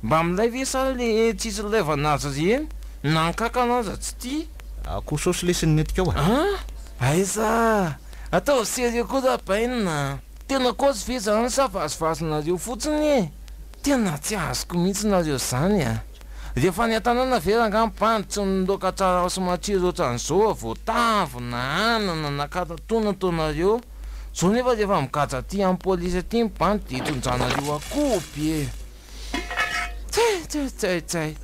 Mba milay ve sa le tsisy ilaivana azy ireny? Na ny kankana aza tsy tia. Akoho saosy lesy ny nentika ao a. An! Aiza! Ataovy sérieux koa ra bainina a! Tena cause ve zany sa vazivazinareo fotsiny e! Tena tsy azoko mihitsy nareo zany a! Rehefa any an-tanàna ve rangaha ny bandy tsy miloaka tsara sy matsiro ohatran'izao a! Voatavo na anana na karatona ataonareo zao nefa rehefa migadra aty amin'ny polisy aty ny bandy dia itondranareo akoho be! Tsay tsay tsay tsay.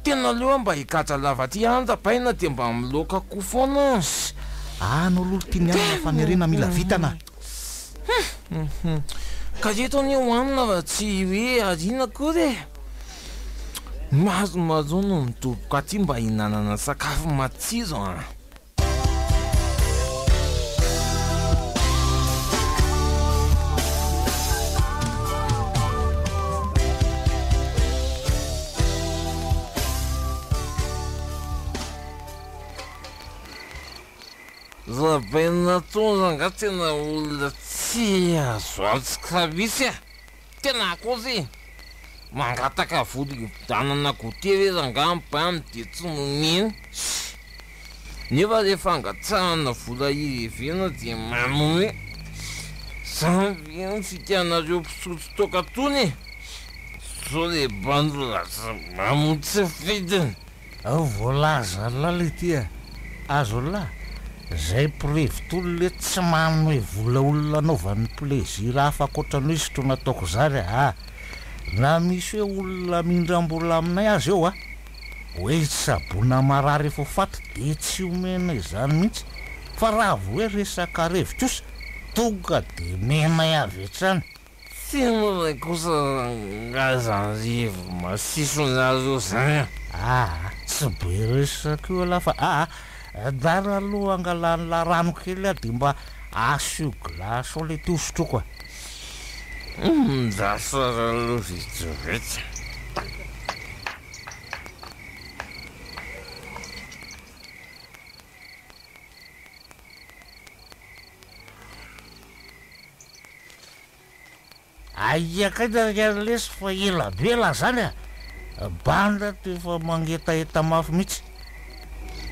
Tena aleo aho mba higadra lava aty ihany rabaina dia mba miloaka akoho foana an. Anao aloha ry tiany anana fanerena mila vitana. Ka reto anie hohanina fa tsy hoe ariana akory e. Maromaroa no midoboka aty mba hihinanana sakafo matsiro an. Rabenatoa rangahy tena olona tsy azo antoka mihitsy a! Tena akory e! Mangataka vola hividianana goûter ve rangahy ny bandy dia tsy nomeny? Nefa rehefa angatahana vola hirevena dia manome. Zany ve ny fikanareo mpisotro toaka tony e? Zao le bandy lasa mamo tsy fidiny. Ao voalaza lah ity a! Azo lah! Zay mpirevy tony le tsy manome vola olona anaovany plaisir hafa ankoatran'ny hoe sotroina toaka zany a! Na misy hoe olona mindram-bola aminay aza eo a! Hoe tsaboina marary efa ho faty dia tsy omena izany mihitsy fa raha vao hoe resaka revy kosa tonga dia omenay avy hatrany. Tsy mora kosa rangahy zany revy masisonareo zany a! Aa tsy be resaka io elah fa aa ndana aloha angalan'lah rano kely ah de mba asio glaçon le ty hosotroko a! Andraso ary aloha vetivety. Aia kay ry lesy fa ela be lah zany a! Banda to efa mangetaheta mafy mihitsy.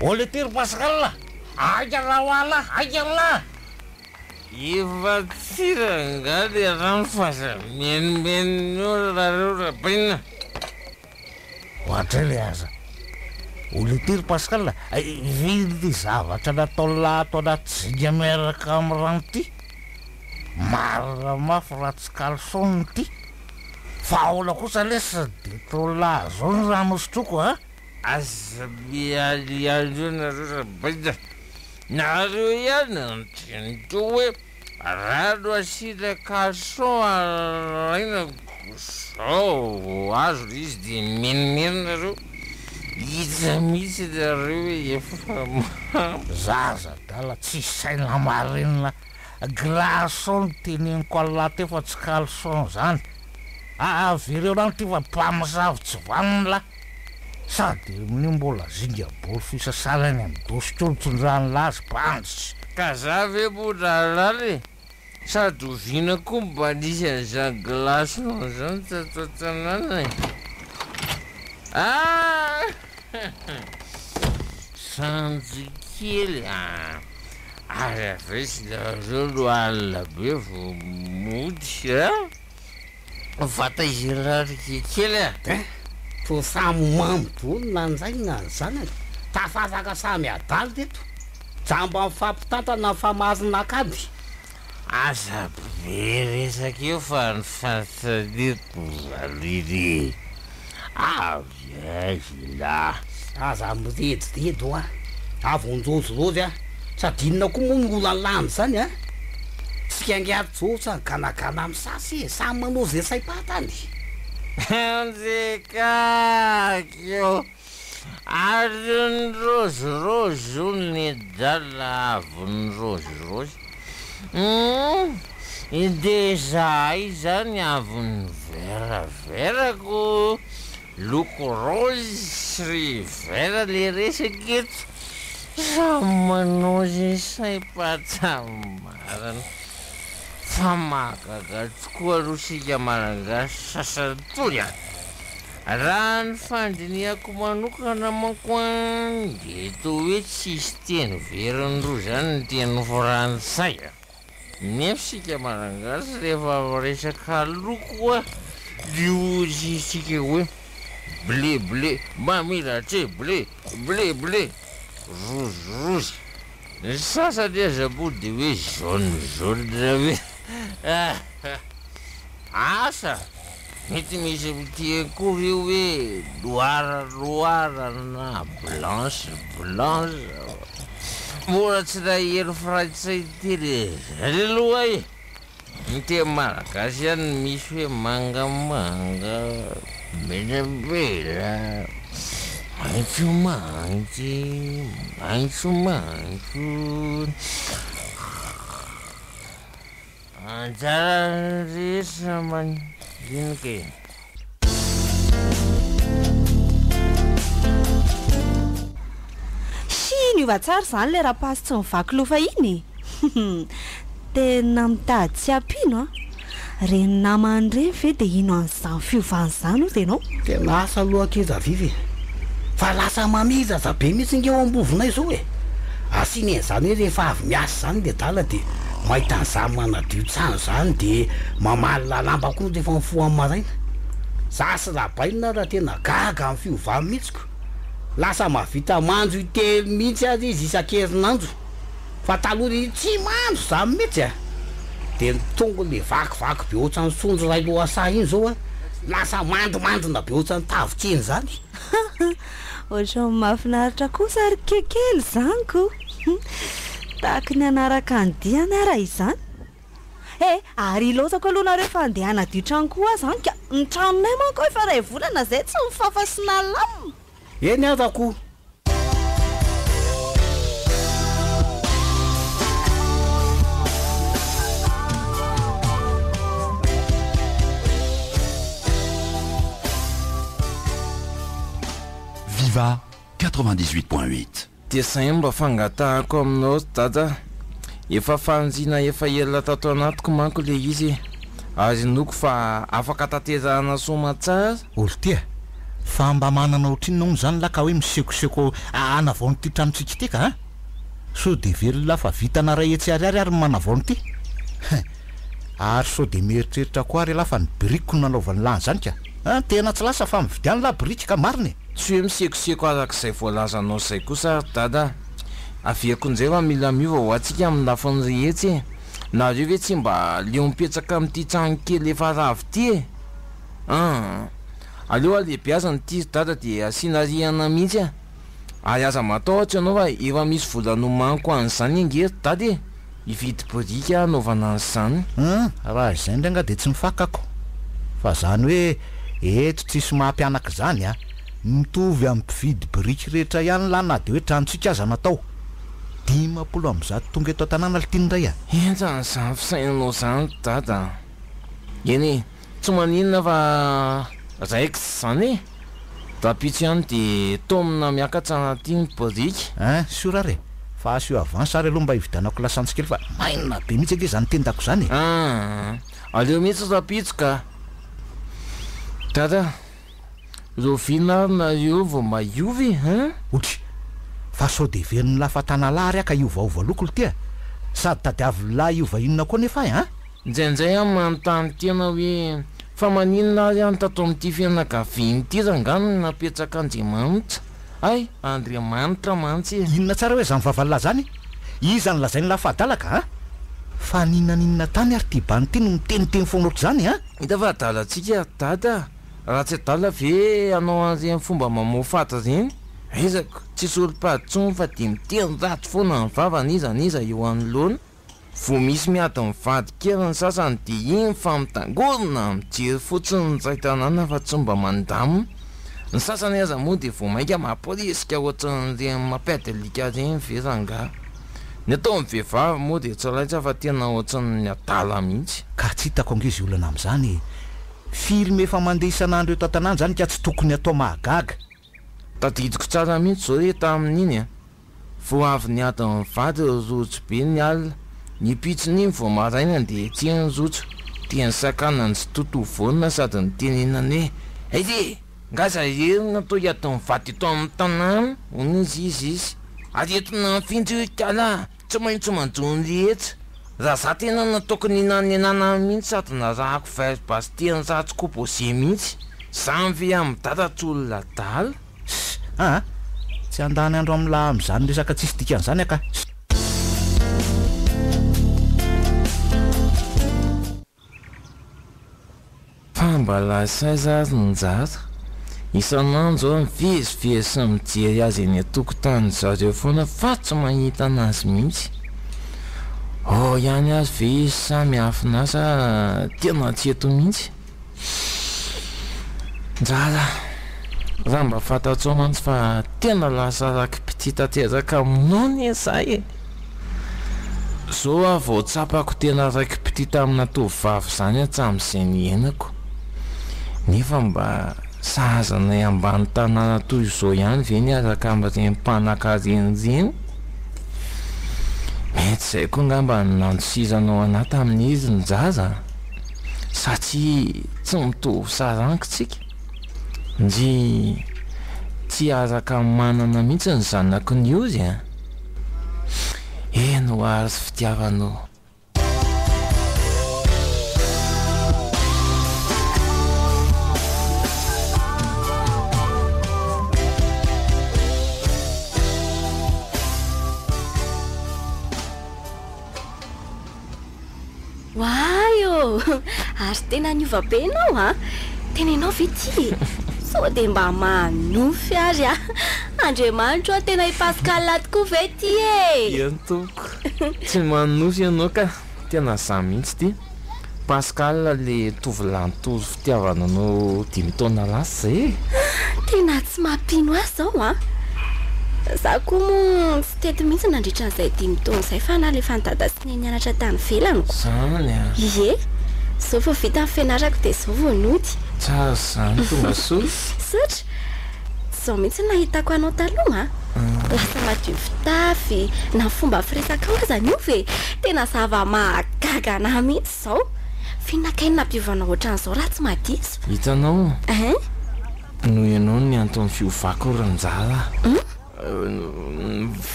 Ô lety ry Pascal a! Aia lah hoa lah! Aia lah! Efa tsy rangahy le rano fa aza mimenomenona eo nareo rabaina. Ohatray le aza. O lety ry Pascal a! Inona ity zavatra nataon'lah ato anaty zinga miaraka amin'ny rano ity? Marina mafy raha tsy caleçon ity. Fa ahoana kosa lesy de toa zao ny rano hosotroiko a! Aza mialialy eo nareo rabaina, nareo ihany no niteny teo hoe rano asiana caleçon alaina ko zao vao azo le izy de mimenomenona nareo, hita mihitsy nareo hoe efa mamo. Zaza adala tsisy saina marenina Glaçon no teneniko an'lah teo fa tsy caleçon zany. Aa avereo rano ty fa mpamosavy tsy vanona lah. Sady amin'io mbola zinga bory fisasana any amin'ny dosy koa no tondran'lah azy bandy. Ka za ve moa nahalala e! Sady oviana koa mba nisy an'izany glaçon zany tato an-tanàna e! Ah! Sanjy kely a! Ary avy aiza nareo no alina be vao mody a? Vataizina ry kely a! Hein! Toa samy mamo daholo na ny rainy na ny zanany. Tafasaka samy adala ireto. Jamba mifampitantana mifamarina akady. Aza be resaka eo fa ny fanontaniako valiana e! Avy aiza elah? Aza mirediredy hoa! Avy nirôzirôzy ah! Sady inona koa moa no olan'lah amin'izany a? Tsika angaha ry Joe sa ganagana misasa e! Samy manao ze saim-pantany! Anjekaky ô! Ary ny raozy raozy hono ny adala avy ny raozy raozy. Humm dia izahay izany avy ny vert vert ko loko raozy sy vert le resaka eto. Samy manao izay saim-pantany marina. Fa mahagaga tokoa aloha isika Malagasy sasany tony a! Raha ny fandinihako manokana manko an, dia toa hoe tsisy teny veriny roa izany ny teny frantsay a! Nefa isika Malagasy rehefa miresaka loko an, dia hoy isika hoe bleu bleu, mamiratre bleu, bleu bleu, rouge rouge. Ny sasany aza moa dia hoe jaune jaune be. Asa! Mety misy mitia koa ve hoe noir noir na blanche blanche? Mbola tsy naheno frantsay niteny an'izany aloha aho e! Ny teny malagasy ihany no misy hoe mangamanga, menamena, maitsomaitso, maitsomaitso. Anjaran'ny rehetra mandinika e. Shii niova tsara izany ilay rapasy tsy mivaky loha fahiny e! Tena mitady tsy hampino an! Ireny namany ireny ve dia hino an'izany fiovana izany hozy ianao? Tena asa aloha akia Raviva e! Fa lasa mamizatra be mihitsy nge ao ambovonay izao e! Asiana an'izany hoe rehefa avy miasa izany le adala dia mahita an'izany manadio trano izany dia mamalona lamba koa rehefa mifoha amin'ny maraina. Za sy Rabainina ara tena gaga amin'ny fiovany mihitsy ko! Lasa mahavita mandro intelo mihitsy aza izy isan-kerinandro. Fa taloha ry tsy mandro zany mihitsy a! De ny tongony le vakivaky be otsan'ny sondro iray lohasaha iny zao a, lasa mandimandina be otsan'ny tavin-kena zany. Ohatran'ny mahafinaritra kosa ry kekely izany ko! Tahaky ny hanaraka ny diany aho raha izany. Eh! Ary ilaozako aloha nareo fa andeha hanadio trano koa aho zany ka! Ny tranonay manko efa iray volana izay tsy mifafa sy nalamina! Eny aza ko! Viva 98.8. Dia zay no mba fangatahako aminao ry dada a! Efa faniriana efa ela tato anatiko manko le izy e! Ary inoako fa afaka tanterahana soamantsara. Oltia, fa mba manana ohatrinona hono zany lah ka hoe misekoseko hanavao an'ity tranontsika ity ka a! Sao dia velona fa vitana iray hetsy ariary ary ny manavao an'ity? Hein! Ary sao dia mieritreritra koa ary elah fa ny birikiko no nanaovan'lah an'izany ka! Hein! Tena tsy lasa fa mividiano lah biriky ka marina e! Tsy hoe misekoseko arak'izay voalazanao izay kosa ry dada a! Averiko indray fa mila miova ho antsika amin'ny lafiny rehetra e! Nareo ve tsy mba leo mipetraka amin'ity trano kely efa rava ity e? An! Aleo alehibeazana ity ry dada dia asiana rihana mihitsy a! Ary aza matahotra ianao fa efa misy vola nomaniko an'izany ange ry dada e! Hividy biriky aho hanaovana an'izany. Hum, raha izay indray angaha dia tsy mifakako. Fa izany hoe eto tsisy maha mpianaka izany a! Mitovy amin'ny mpividy biriky rehetra ihany lah na dia hoe tranontsika aza natao. 150 tonga eto an-tanàna lty indray a! Henjana izany fisainanao izany ry dada a! Eny e! Tsy maninona fa raikitra izany e! Rahampitso ihany dia taomina miakatra aty ny biriky. Hein, sûr ary e! Fa asio avance ary aloha mba hividianako lasantsy kely fa maina be mihitsy ange izany tendako izany e! Aa! Aleo mihitsy rahampitso ka! Dada, rahoviana ary nareo vao mba hiova e, hein? Otry! Fa sao dia heverin'lah fa tanalahy ary aho ka hiovaova loko lty a! Sady tadiavin'lah hiova inona koa nefa ahy an! Indraindray aho manontany tena hoe fa maninona ary aho no tato amin'ity fianakaviana ity rangahy no napetrak'Andriamanitra? Hay, Andriamanitra mantsy e! Inona tsara hoe zany vavan'lah zany? Iza no lazain'lah fa adala ka a? Fa n'inona n'inona tany ary ty bandy ty no miteniteny foana ohatr'izany a? Hita fa adalantsika ry dada a! Raha tsy adala ve hanao an'ireny fomba mamoafady ireny? Aizako, tsisy olom-pady intsony fa dia miteny ratsy foana ny vava n'iza n'iza eo anoloana. Vao misy miady mivady kely ny sasany dia iny fa mitangorona mijery fotsiny ny iray tanàna fa tsy mba mandamina. Ny sasany aza moa dia vao mainka mamporisika ohatran'ireny mampiady alika ireny ve rangahy. Ny ataon'ny vehivavy moa dia tsy laitra fa tena ohatran'ny adala mihitsy. Ka tsy hitako ange izay olana amin'izany e! Film efa mandeha isan'andro eto an-tanàna izany ka tsy tokony atao mahagaga. Tadidiko tsara mihitsy izao re tamin'iny a! Vao avy niady nivady ry Rojo be ny alina, ny pitson'iny vao maraina dia etsy ny Rojo, dia nisakanany sy totovoana sady nitenenany hoe, Aiza e! Nga za irery no natao hiady mivady eto amin'ny tanàna? Hono izy izy izy. Aretina mifindra io ikala a! Tsy maintsy manjo ny rehetra. Raha za tena nataoko ninanenana mihitsy sady narahako verbe sy teny ratsy composé mihitsy, zany ve amin'i dada tsy olona adala? Ss aa! Tsy handany andro amin'lah amin'izany resaka tsisy dikany izany aho ka! Fa mba lasa aiza ary ny Njara? Isan'andro aho mivezivezy sy mijery azy eny an-tokotanin-dry zareo foana fa tsy mahita an'azy mihitsy. Ao ihany ary ve izy sa miafina sa tena tsy eto mihitsy? Njara, raha mba fantatrao mantsy fa tena lasa raki-pitia tanteraka aminao anie za e! Zao aho vao tsapako tena raiki-pitia tamina tovovavy izany hatramin'izay niainako. Nefa mba sahaza anay ambany tanàna toy izao ihany ve ny hiaraka amin'ireny mpanankarena ireny? Mety izay koa angamba no nandosizanao anà tamin'izy Njaza a! Satria tsy mitovy sarango tsika. Ndry tsy araka manana mihitsy ny zanaky ny ory a! Eny ho ary fitiavana o! Oay ô! Ary tena niova be ianao an! Tena ianao ve ity e? Sao dia mba manonofy ary aho? Andriamanitro ô, tena i Pascal tokoa ve ity e? Eny tompoko, tsy manonofy ianao ka! Tena za mihitsy ity. Pascal le tovolahy nitory fitiavana anao dimy taona lasa zay e! Tena tsy mampino ahy zao an! Za koa moa tsy teto mihitsy nandritra an'izay dimy taona izay fa nalefan'i dada sy neny nianatra tany ivelany ko! Zany an! Ie! Zao vao vita ny fianarako dia zao vao nody. Tsara zany, tonga soa! Misaotra! ohatr'izao mihitsy no nahitako anao taloha a! Lasa madio fitafy, na ny fomba firesakao aza niova e! Tena zava-mahagaga anah mihitsy izao! F'inona kay no nampiova anao ohatran'izao raha tsy mahadiso? Hitanao? Hein? Noho ianao ny anton'ny fiovako ry Njara a!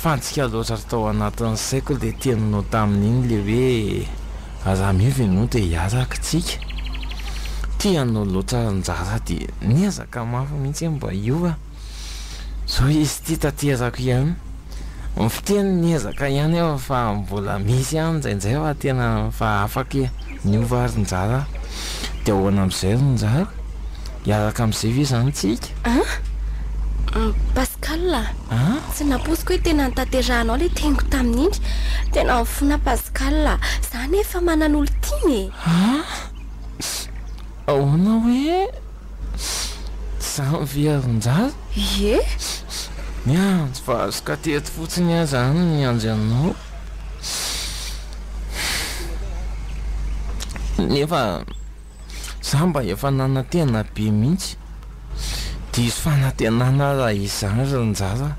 Fantsika loatra tao anatin'ny saiko le teninao tamin'iny le hoe raha miova ianao dia hiaraka tsika. Tia anao loatra Njara dia niezaka mafy mihitsy aho mba hiova. Zao izy ity tanterako ihany. Ny fiteny niezaka ihany aho fa mbola misy ihany indraindray fa tena fa afaka e. Niova ary Njara. Dia ahoana amin'izay ry Njara? Hiaraka amin'izay ve izany tsika? An? Pascal a! Tsy nampoiziko hoe tena notanterahanao ilay teniko tamin'iny. Tena mifona Pascal a! Za anie efa manan'olon-tiana e! An? Ahoana hoe? Izany ve ry Njara? Ie! Miandry vazoka teto fotsiny aho izany miandry anao. Nefa za mba efa nanantena be mihitsy. Diso fanantenana raha izany ry Njara.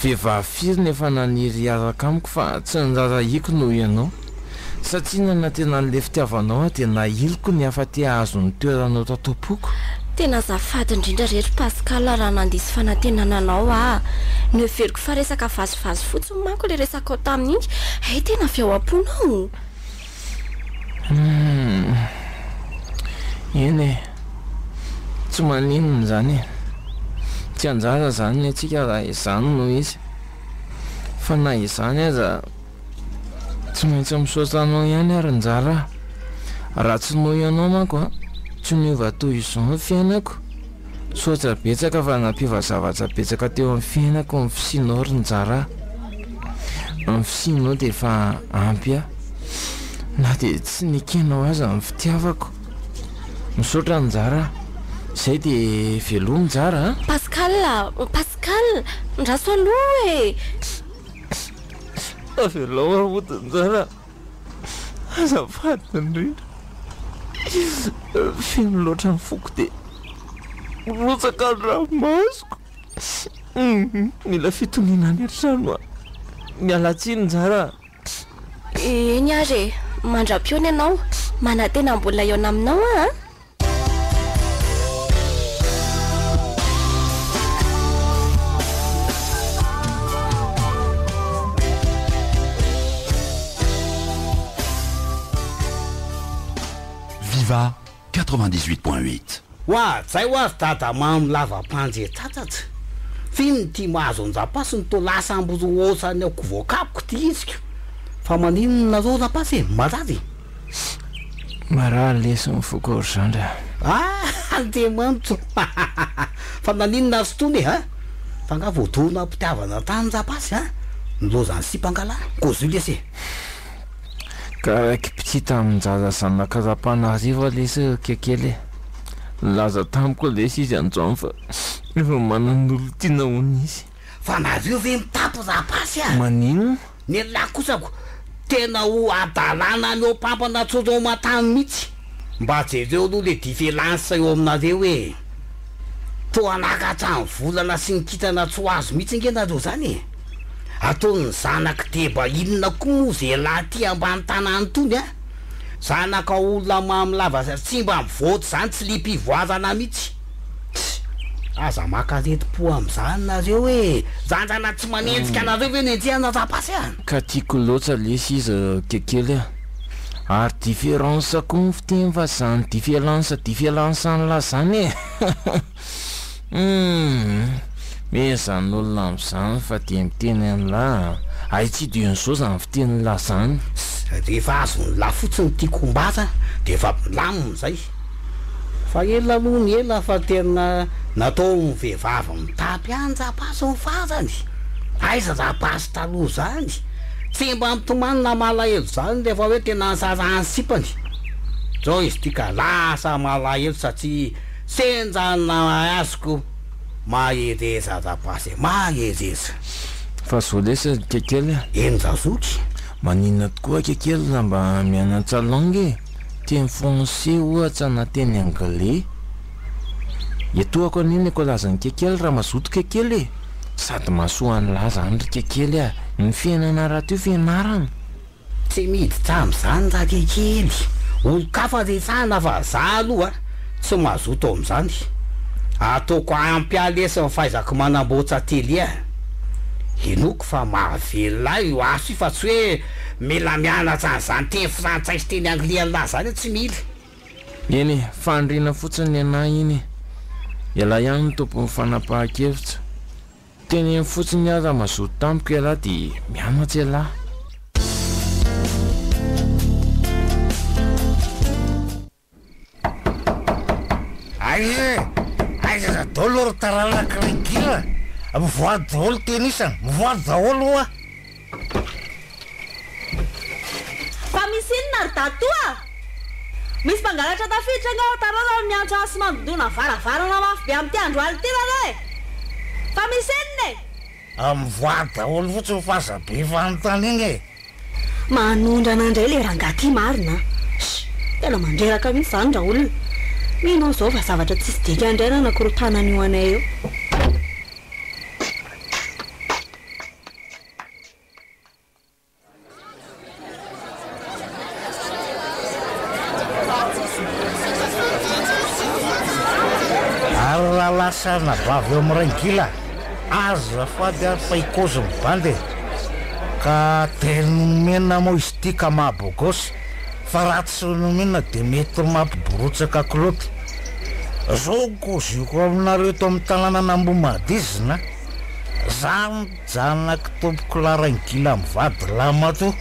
Vehivavy firy no efa naniry hiaraka amiko fa tsy nirarahiako noho ianao. Satria nanantena an'ilay fitiavanao aho dia nahiliko ny hafa te hahazo ny toeranao tato am-poko. Tena azafady indrindra re ry Pascal raha nandiso fanantenana anao aho. Noheveriko fa resaka vazivazy fotsiny manko ilay resakao tamin'iny. Hay tena avy ao am-ponao. Humm. Eny e. Tsy maninona izany e. Tsy anjara izany ny antsika raha izany no izy. Fa na izany aza, tsy maintsy misaotra anao ihany aho ry Njara a. Raha tsy noho ianao manko an, tsy niova toy izao ny fiainako. Misaotra betsaka fa nampiova zavatra betsaka teo amin'ny fiainako ny fisianao ry Njara a. Ny fisianao dia efa ampy ahy. Na dia tsy nekenao aza ny fitiavako. Misaotra Njara a. Izay dia veloma Njara a. Pascal a! Pascal! Ndraso aloha e! Avelao aho hody Njara a. Azafady indrindra. Feno loatra ny foko dia mirotsaka ny ranomasoko. Mila fitoniana any an-trano aho. Miala tsiny Njara a. Eny ary e! Mandra-pihaona ianao. Manantena mbola hihaona aminao aho an! Viva 98.8. Oa zay oa ry dada mamy lava panje tsatsatsa! F'inona ity mahazo anjapasy no toa lasa amborohosany ao kovoakapoko ty iziko? Fa maninona nareo rapasy e? Marary? Marary lesy ny foko ry zandry a! Ah! Andriamanitra o! Fa naninona ry tony e a! Fa nga voadona am-pitiavana tany rapasy a! Nilaozan'ny sipa angalah! Kôzy lesy e! Ka raiki-pitia tamin-jaza zanaka Rapanarivo lesy ry Kekely e! Nilaza tamiko lesy izy androany fa efa manan'olon-tiana hono izy. Fa nareo ve mitapy rapasy a! Maninona? Ny lahy kosa ko tena ho hadalana mihoapampana tsy romatany mihitsy. Mba jereo aloha le différence eo aminareo e! Toa hanakatra ny volana sy ny kintana tsy ho azo mihitsy ange nareo zany e! Ataon'ny zanak'i Deba inona koa moa ze lahy ty ambany tanàna itony a! Zanaka olona mamy lava tsy mba mivoatra zany tsy liam-pivoarana mihitsy. Tss! Aza maka aretim-po amin'izany nareo e! Zanjana tsy manenjika anareo ve no enjehina rapasy a! Ka tiako loatra lesy izy ry kekely a! Ary différence koa ny fiteny fa zany différence différence an'lah zany e! Humm! Mihezan'ny olona amin'izany fa dia miteny an'lah a! Hay tsy dian'izao zany fitenin'lah zany! Tss! Rehefa azon'lah fotsiny ny tiako hombara dia efa milamina izay. Fa ela aloha ny ela fa tena nataon'ny vehivavy mitapy ihany rapasy ny farany. Aiza rapasy taloha zany? Tsy mba mitomany na malahelo zany rehefa hoe tena nisarahan'ny sipany. Zao izy ty ka lasa malahelo satria sendra nahazo ko. Mahereza rapasy e, mahereza. Fa zao lesy ry Kekely a. Eny razoky. Maninona tokoa Kekely raha mba mianatra langue e? Teny français ohatra na teny anglais. Etoako anie ny ekolazin'i Kekely raha mazoto Kekely e! Sady mahasoa an'lah zany ry Kekely a! Ny fiainana rahateo fianarana. Tsy miditra amin'izany Rakekely, olon-kafa resahana fa za aloha tsy mazoto amin'izany. Ataoko ampy ahy lesy ny fahaizako manamboatra atelier. Inoako fa mahavelona ahy io asa io fa tsy hoe mila mianatra an'izany teny frantsay sy teny anglais an'lah zany aho tsy mila. Eny e, faniriana fotsiny ny anah iny e. Ialahy ihany no tompon'ny fanapahan-kevitra. Teneno fotsiny aho raha mazoto tampoka ialahy dia mianatra ialahy. Aiza e! Aiza daholo ry taranak'i Regila? Mivoaha daholo teny isany, mivoaha daholo hoa! Fa misy inona ry dadatoa a? Misy mpangalatra tafiditra angaha ao an-tanàna no miantso ahy sy mandondona varavarana mafy be amin'ity andro alina ity nareo e? Fa misy inona e? Mivoaha daholo fotsiny fa aza be fanontaniana e! Manondrana indray le rangahy ty marina a! Sh! Tena mandreraka mihitsy izany raolona. Mino aho izao fa zavatra tsisy dikany indray no anakorontanan'io anay eo. Ary raha lasa anabavy eo amin'ny raingila, azafady ary fa hikozy ny bandy e! Ka dia nomena moa izy ity ka maha bogosy, fa raha tsy nomena dia mety mampiborotsaka kilaoty. Zao ny koziko aminareo eto amin'ny tanànan'Ambohimadizina, za Zanak'i tompokolahy Rainigila mivady lahimatoa,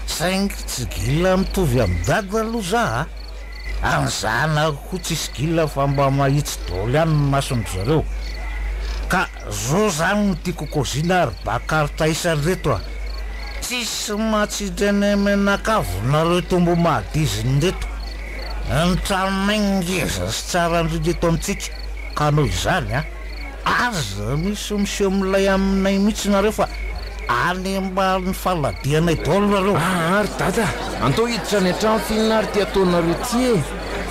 saingy tsy gila mitovy amin'i dada aloha za a! Ary ny zanako koa tsisy gila fa mba mahitsy daholo ihany ny mason-dry zareo. Ka zao zany no tiako kôzina ry Bakarta isany reto a! Tsisy mahatsindry anay mianakavy nareo eto Ambohimadizina reto. Ny tranonay ngeza sy tsara indrindra eto amintsika, ka noho izany a! Aza misy miseho milay aminay mihitsy nareo fa any ambany faladianay daholo nareo. Aa ry dada a! Andao hiditra any an-trano f'inona ary ty ataonareo ty e!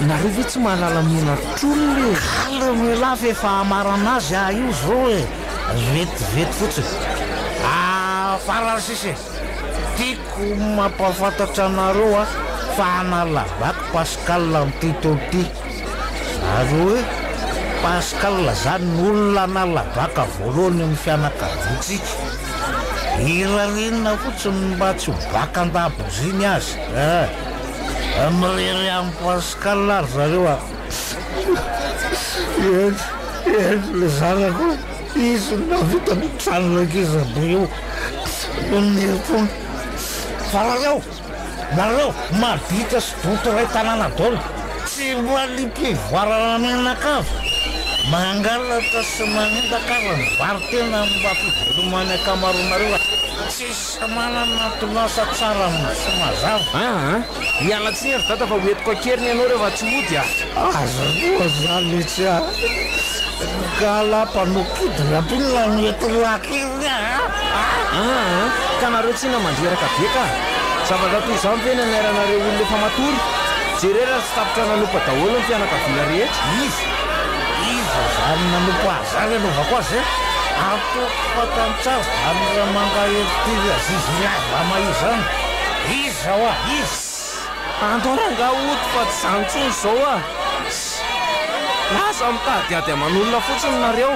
Nareo ve tsy mahalala menatr'olona e! Calme elah fa efa hamarana azy aho io zao e! Vetivety fotsiny. Aa farany sisa e! Tiako mampahafantatra anareo aho fa hanala bac Pascal amin'ity taona ity. Ary hoe Pascal zany no olona hanala bac voalohany eo amin'ny fianakaviantsika. Irariana fotsiny mba tsy ho bac an-dakozia ny azy eh. Mirery amin'i Pascal ary zareo a. Eny, eny le zanako. Izy no nahavita ny trano ngeza be io noho ny herim-pony. Fa nareo, nareo maditra sy donto iray tanàna daholo, tsy mba liam-pivoarana mianakavy, mangalatra sy manendaka ary mivaro-tena mba fiveloman'ny ankamaroanareo fa tsisy manana anton'asa tsara sy mazava. Aa! Miala tsiny ry dada fa ho entiko an-keriny ianao rehefa tsy hody a! Aza koa zany letsy a! Gala mpanao kidnap inona no entin'lah an-keriny a! Aa! Ka nareo tsinona mandreraka be ka! Zavatra toy izany ve ny anairanareo olona efa matory? Jereo raha tsy tapitra nanompa daholo ny fianakaviana rehetra! Iza? Iza zany nanompa azy zany anaovako azy e? Ataoko fantany tsara zany Ramangahery ity Aziz Lava izany! Iza hoa? Iza? Andao rangaha hody fa tsy zany intsony izao a! Lasa mitady ady aman'olona fotsiny nareo.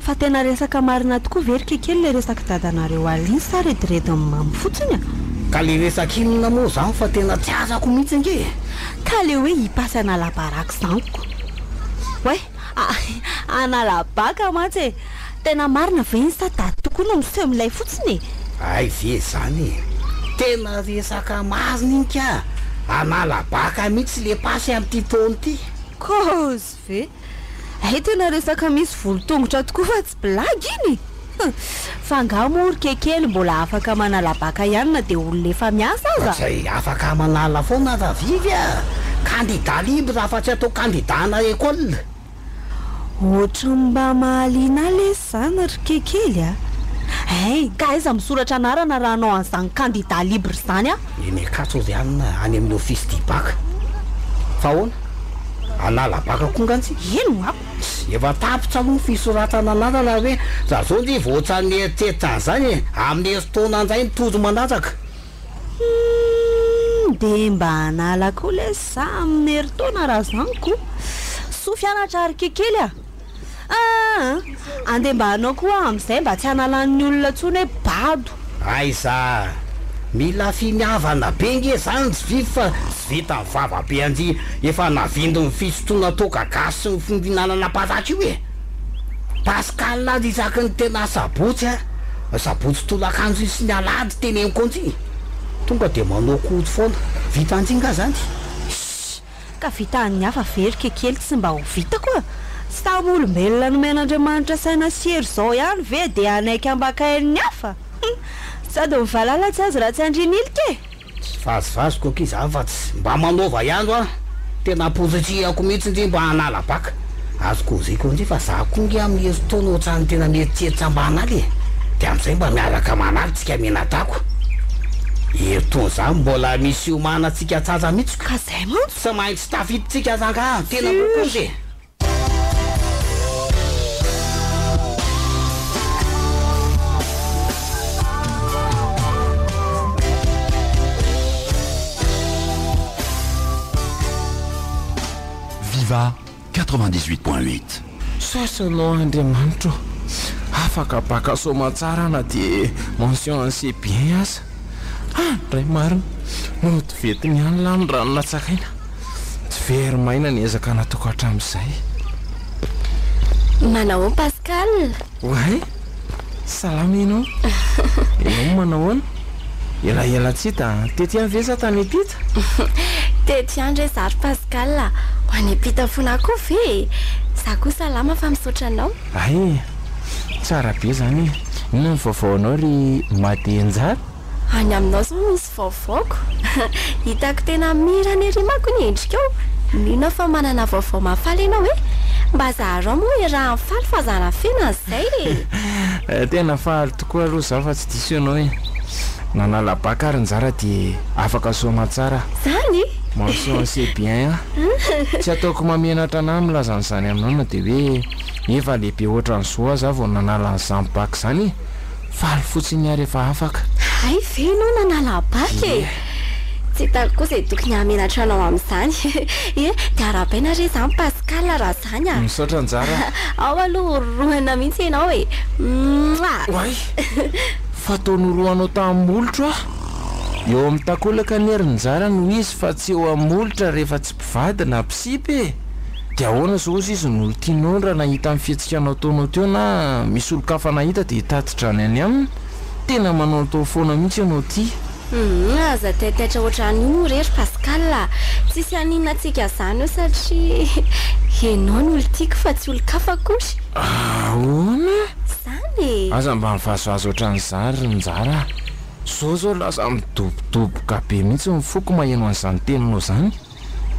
Fa tena resaka marina tokoa ve ry Kekely le resak'i dadanareo alina iny sa rediredin'ny mamo fotsiny a? Ka le resaka inona moa zany fa tena tsy azako mihitsy ange e! Ka le hoe hipasy hanala baraka izany ko! Oay! Hanala baka mantsy e! Tena marina ve iny sa dada tokoa no miseho milay fotsiny e? Hay ve izany e! Tena resaka marina iny ka! Hanala baka mihitsy le pasy amin'ity taona ity! Kozy ve? Hay tena resaka misy volo-tongotra tokoa fa tsy blague iny e! Fa angaha moa ry Kekely mbola afaka manala baka ihany na dia olona efa miasa aza? Zay afaka manala foana Ravivy a! Candidat libre afa tsy atao candidat-na école. Ohatran'ny mba mahaliana ahy lesy izany ry Kekely a! Hay, ka aiza misoratra anarana raha hanao an'izany candidat libre izany aho? Eny Ankatso ry anona, any amin'ny office du bac. Fa ahoana? Hanala bac koa nga njy? Eny ho'aho. Efa tapitra aloha ny fisoratana anarana hoe za zao ndry vao ohatran'ny mieritreritra an'izany e! Amin'ny herintaona indray ny tour manaraka. Humm dia mba hanala koa lesy za amin'ny herintaona raha zany ko! Soa fianatra ry kekely a! Aa! Andeha mba hanao koa aho amin'izay mba tsy hanalan'ny olona intsony hoe bado. Aiza! Mila finiavana be nge zany ry vivi fa tsy vitan'ny vava be anjy efa navindin'ny fisotroana toaka gasy sy ny fihinanana paraky io e! Pascal ary isaky ny tena sabotsy a, sabotsy tolakandro sy ny alahady teneniko anjy, tonga dia manao koto foana, vita anjy nga zany? Shh! Ka vitan'ny hafa ve ry kekely tsy mba ho vitako a! Samy olombelona nomen'Andriamanitra saina sy hery izao ihany ve dia hanaiky ambakain'ny hafa? Hum! Sady ny valala tsy azo raha tsy andrian'ilika e! Tsy vazivaziko akia zany fa tsy mba manaova ihany hoa, tena amporisihako mihitsy ndry mba hanala baka, azo koziko ndry fa za koa nge amin'ny herintaona ohatran'ny tena mieritreritra mba hanala e, de amin'izay mba miaraka manala tsika mianadako, herintaona zany mbola misy hiomanantsika tsara mihitsy ka zay mantsy. Tsy maintsy tafiditsika rangaha, tena kokoa e. Viva 98.8. Saotra anao Andriamanitra ô! Afaka baka soamantsara na dia mention assez bien aza. Ah! Ndray marina! Nody vetiny ihany lahy ny rano natsakaina. Tsy very maina ny ezaka nataoko hatramin'izay. Manahoana Pascal? Oay! Salama ianao. Ianao moa manahoana? Elaela tsy hita an! Teto ihany ve sa tany am-pita? Teto ihany re za ry Pascal a! Ho any am-pita foana koa ve e? Za koa salama fa misaotra anao. Hay e! Tsara be izany e! Inona ny vaovaonao ry Madenja? Any aminao zao misy vaovaoko. Hitako tena mirana ery manko ny endrikao. Mino aho fa manana vaovao mahafaly ianao e! Mba zaharao moa iarahan'ny faly fa aza anafenana izay e! Tena faly tokoa aloha izaho fa tsy diso ianao e! Nanala bac ary Njara dia afaka soamantsara. Zany? Mention assez bien an! Tsy ataoko mahamenatra anah milaza an'izany aminao na dia hoe efa lehibe ohatran'izao aza aho vao nanala an'izany bac izany e! Faly fotsiny aho rehefa afaka. Hay ve ianao nanala bac e! Tsy hitako koa izay tokony hahamenatra anao amin'izany. Ie, dia arahabaina re izany Pascal raha izany a! Misaotra Njara a! Ao aloha horohana mihitsy ianao e! Mouah! Oay! Fa toa norohanao tamin'ny molotro aho. Eo amin'ny takolaka anie ry Njara no izy fa tsy eo amin'ny molotra rehefa tsy mpivady na mpisipa e! Dia ahoana zao ozy izy no tianao raha nahita ny fihetsika nataonao teo na misy olon-kafa nahita dia hitatitra any any aminy? Tena manaotao foana mihitsy ianao ty. Humm aza taitaitra ohatran'io moa re ry Pascal a! Tsisy haninona antsika zany eo satria enao no olon-tiako fa tsy olon-kafa akory. Ahoana? Zany e! Aza mba mivazivazy ohatran'izany ry Njara a! Zao zao lasa midobodoboka be mihitsy ny foko maheno an'izany teninao zany.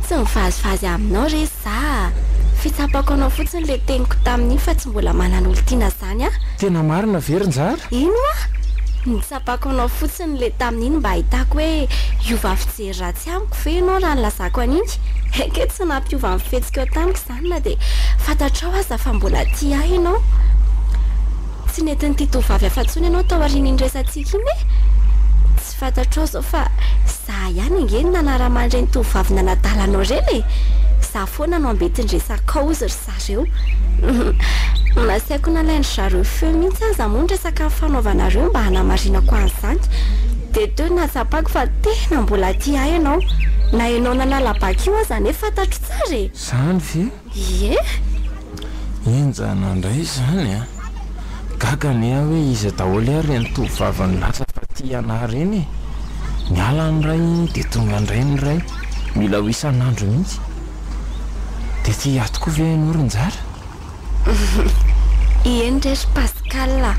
Tsy mivazivazy aminao re za a! Fitsapako anao fotsiny le teniko tamin'iny fa tsy mbola manana olon-tiana zany aho. Tena marina ve ry Njara? Ino hoa? Nitsapako anao fotsiny le tamin'iny mba ahitako hoe hiova fijery ratsy amiko ve ianao raha nilazako an'iny? Ke tsy nampiova ny fihetsikao tamiko izany na dia fantatrao aza fa mbola tia ahy ianao. Tsy nentin'ity tovovavy hafa intsony ianao taorian'iny resatsika iny e! Tsy fantatrao izao fa za ihany ange no nanarama an'ireny tovovavy nanadala anao ireny e! Za foana no ambentin-dresakao hozy ry zareo. Nasaiko nalain-dry zareo feo mihitsy aza moa ny resaka nifanaovanareo mba hanamarinako an'izany. Dia teo no nahatsapako fa tena mbola tia ahy ianao. Na ianao nanala bac io aza anie fantatro tsara e! Izany ve? Ie! Henjana indray izany an! Gaga anie aho hoe iza daholo ary ireny tovovavy nilaza fa tia anah ireny e! Miala ny iray dia tonga indray ny iray, mila ho isan'andro mihitsy. Dia tia ahy tokoa ve ianao ry Njara? Eny re ry Pascal a!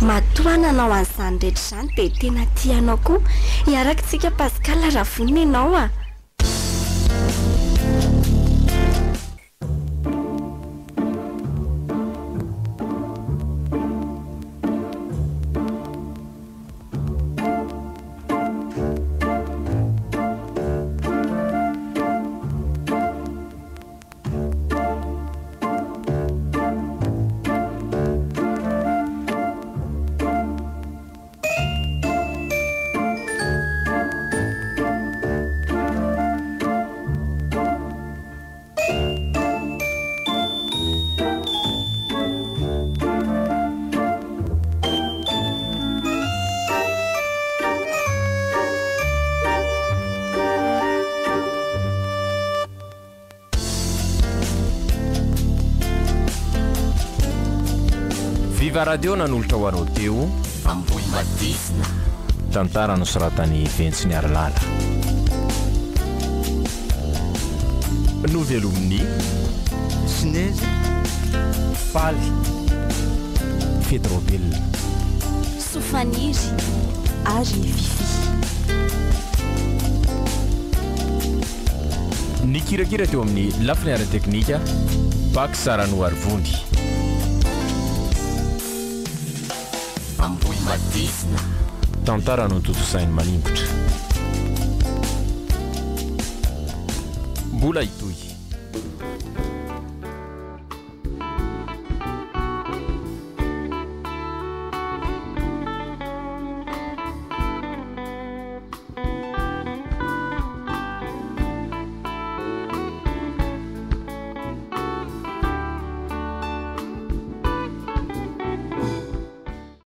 Matoa aho nanao an'izany rehetra izany dia tena tia anao koa. Hiaraka isika Pascal raha vonona ianao a! Viva Radio nanolotra ho anao teo Ambohimadizina. Tantara nosoratan'i Ventsy Niarilala. Novelomin'i Sinezy Faly. Fety Raobelina. Sofaniry ary Fiffi. Nikirakira teo amin'ny lafiny ara-teknika, Pax Ranoarivony. Ambohimadizina. Tantara notontosain'i Maningotra. Mbola hitohy.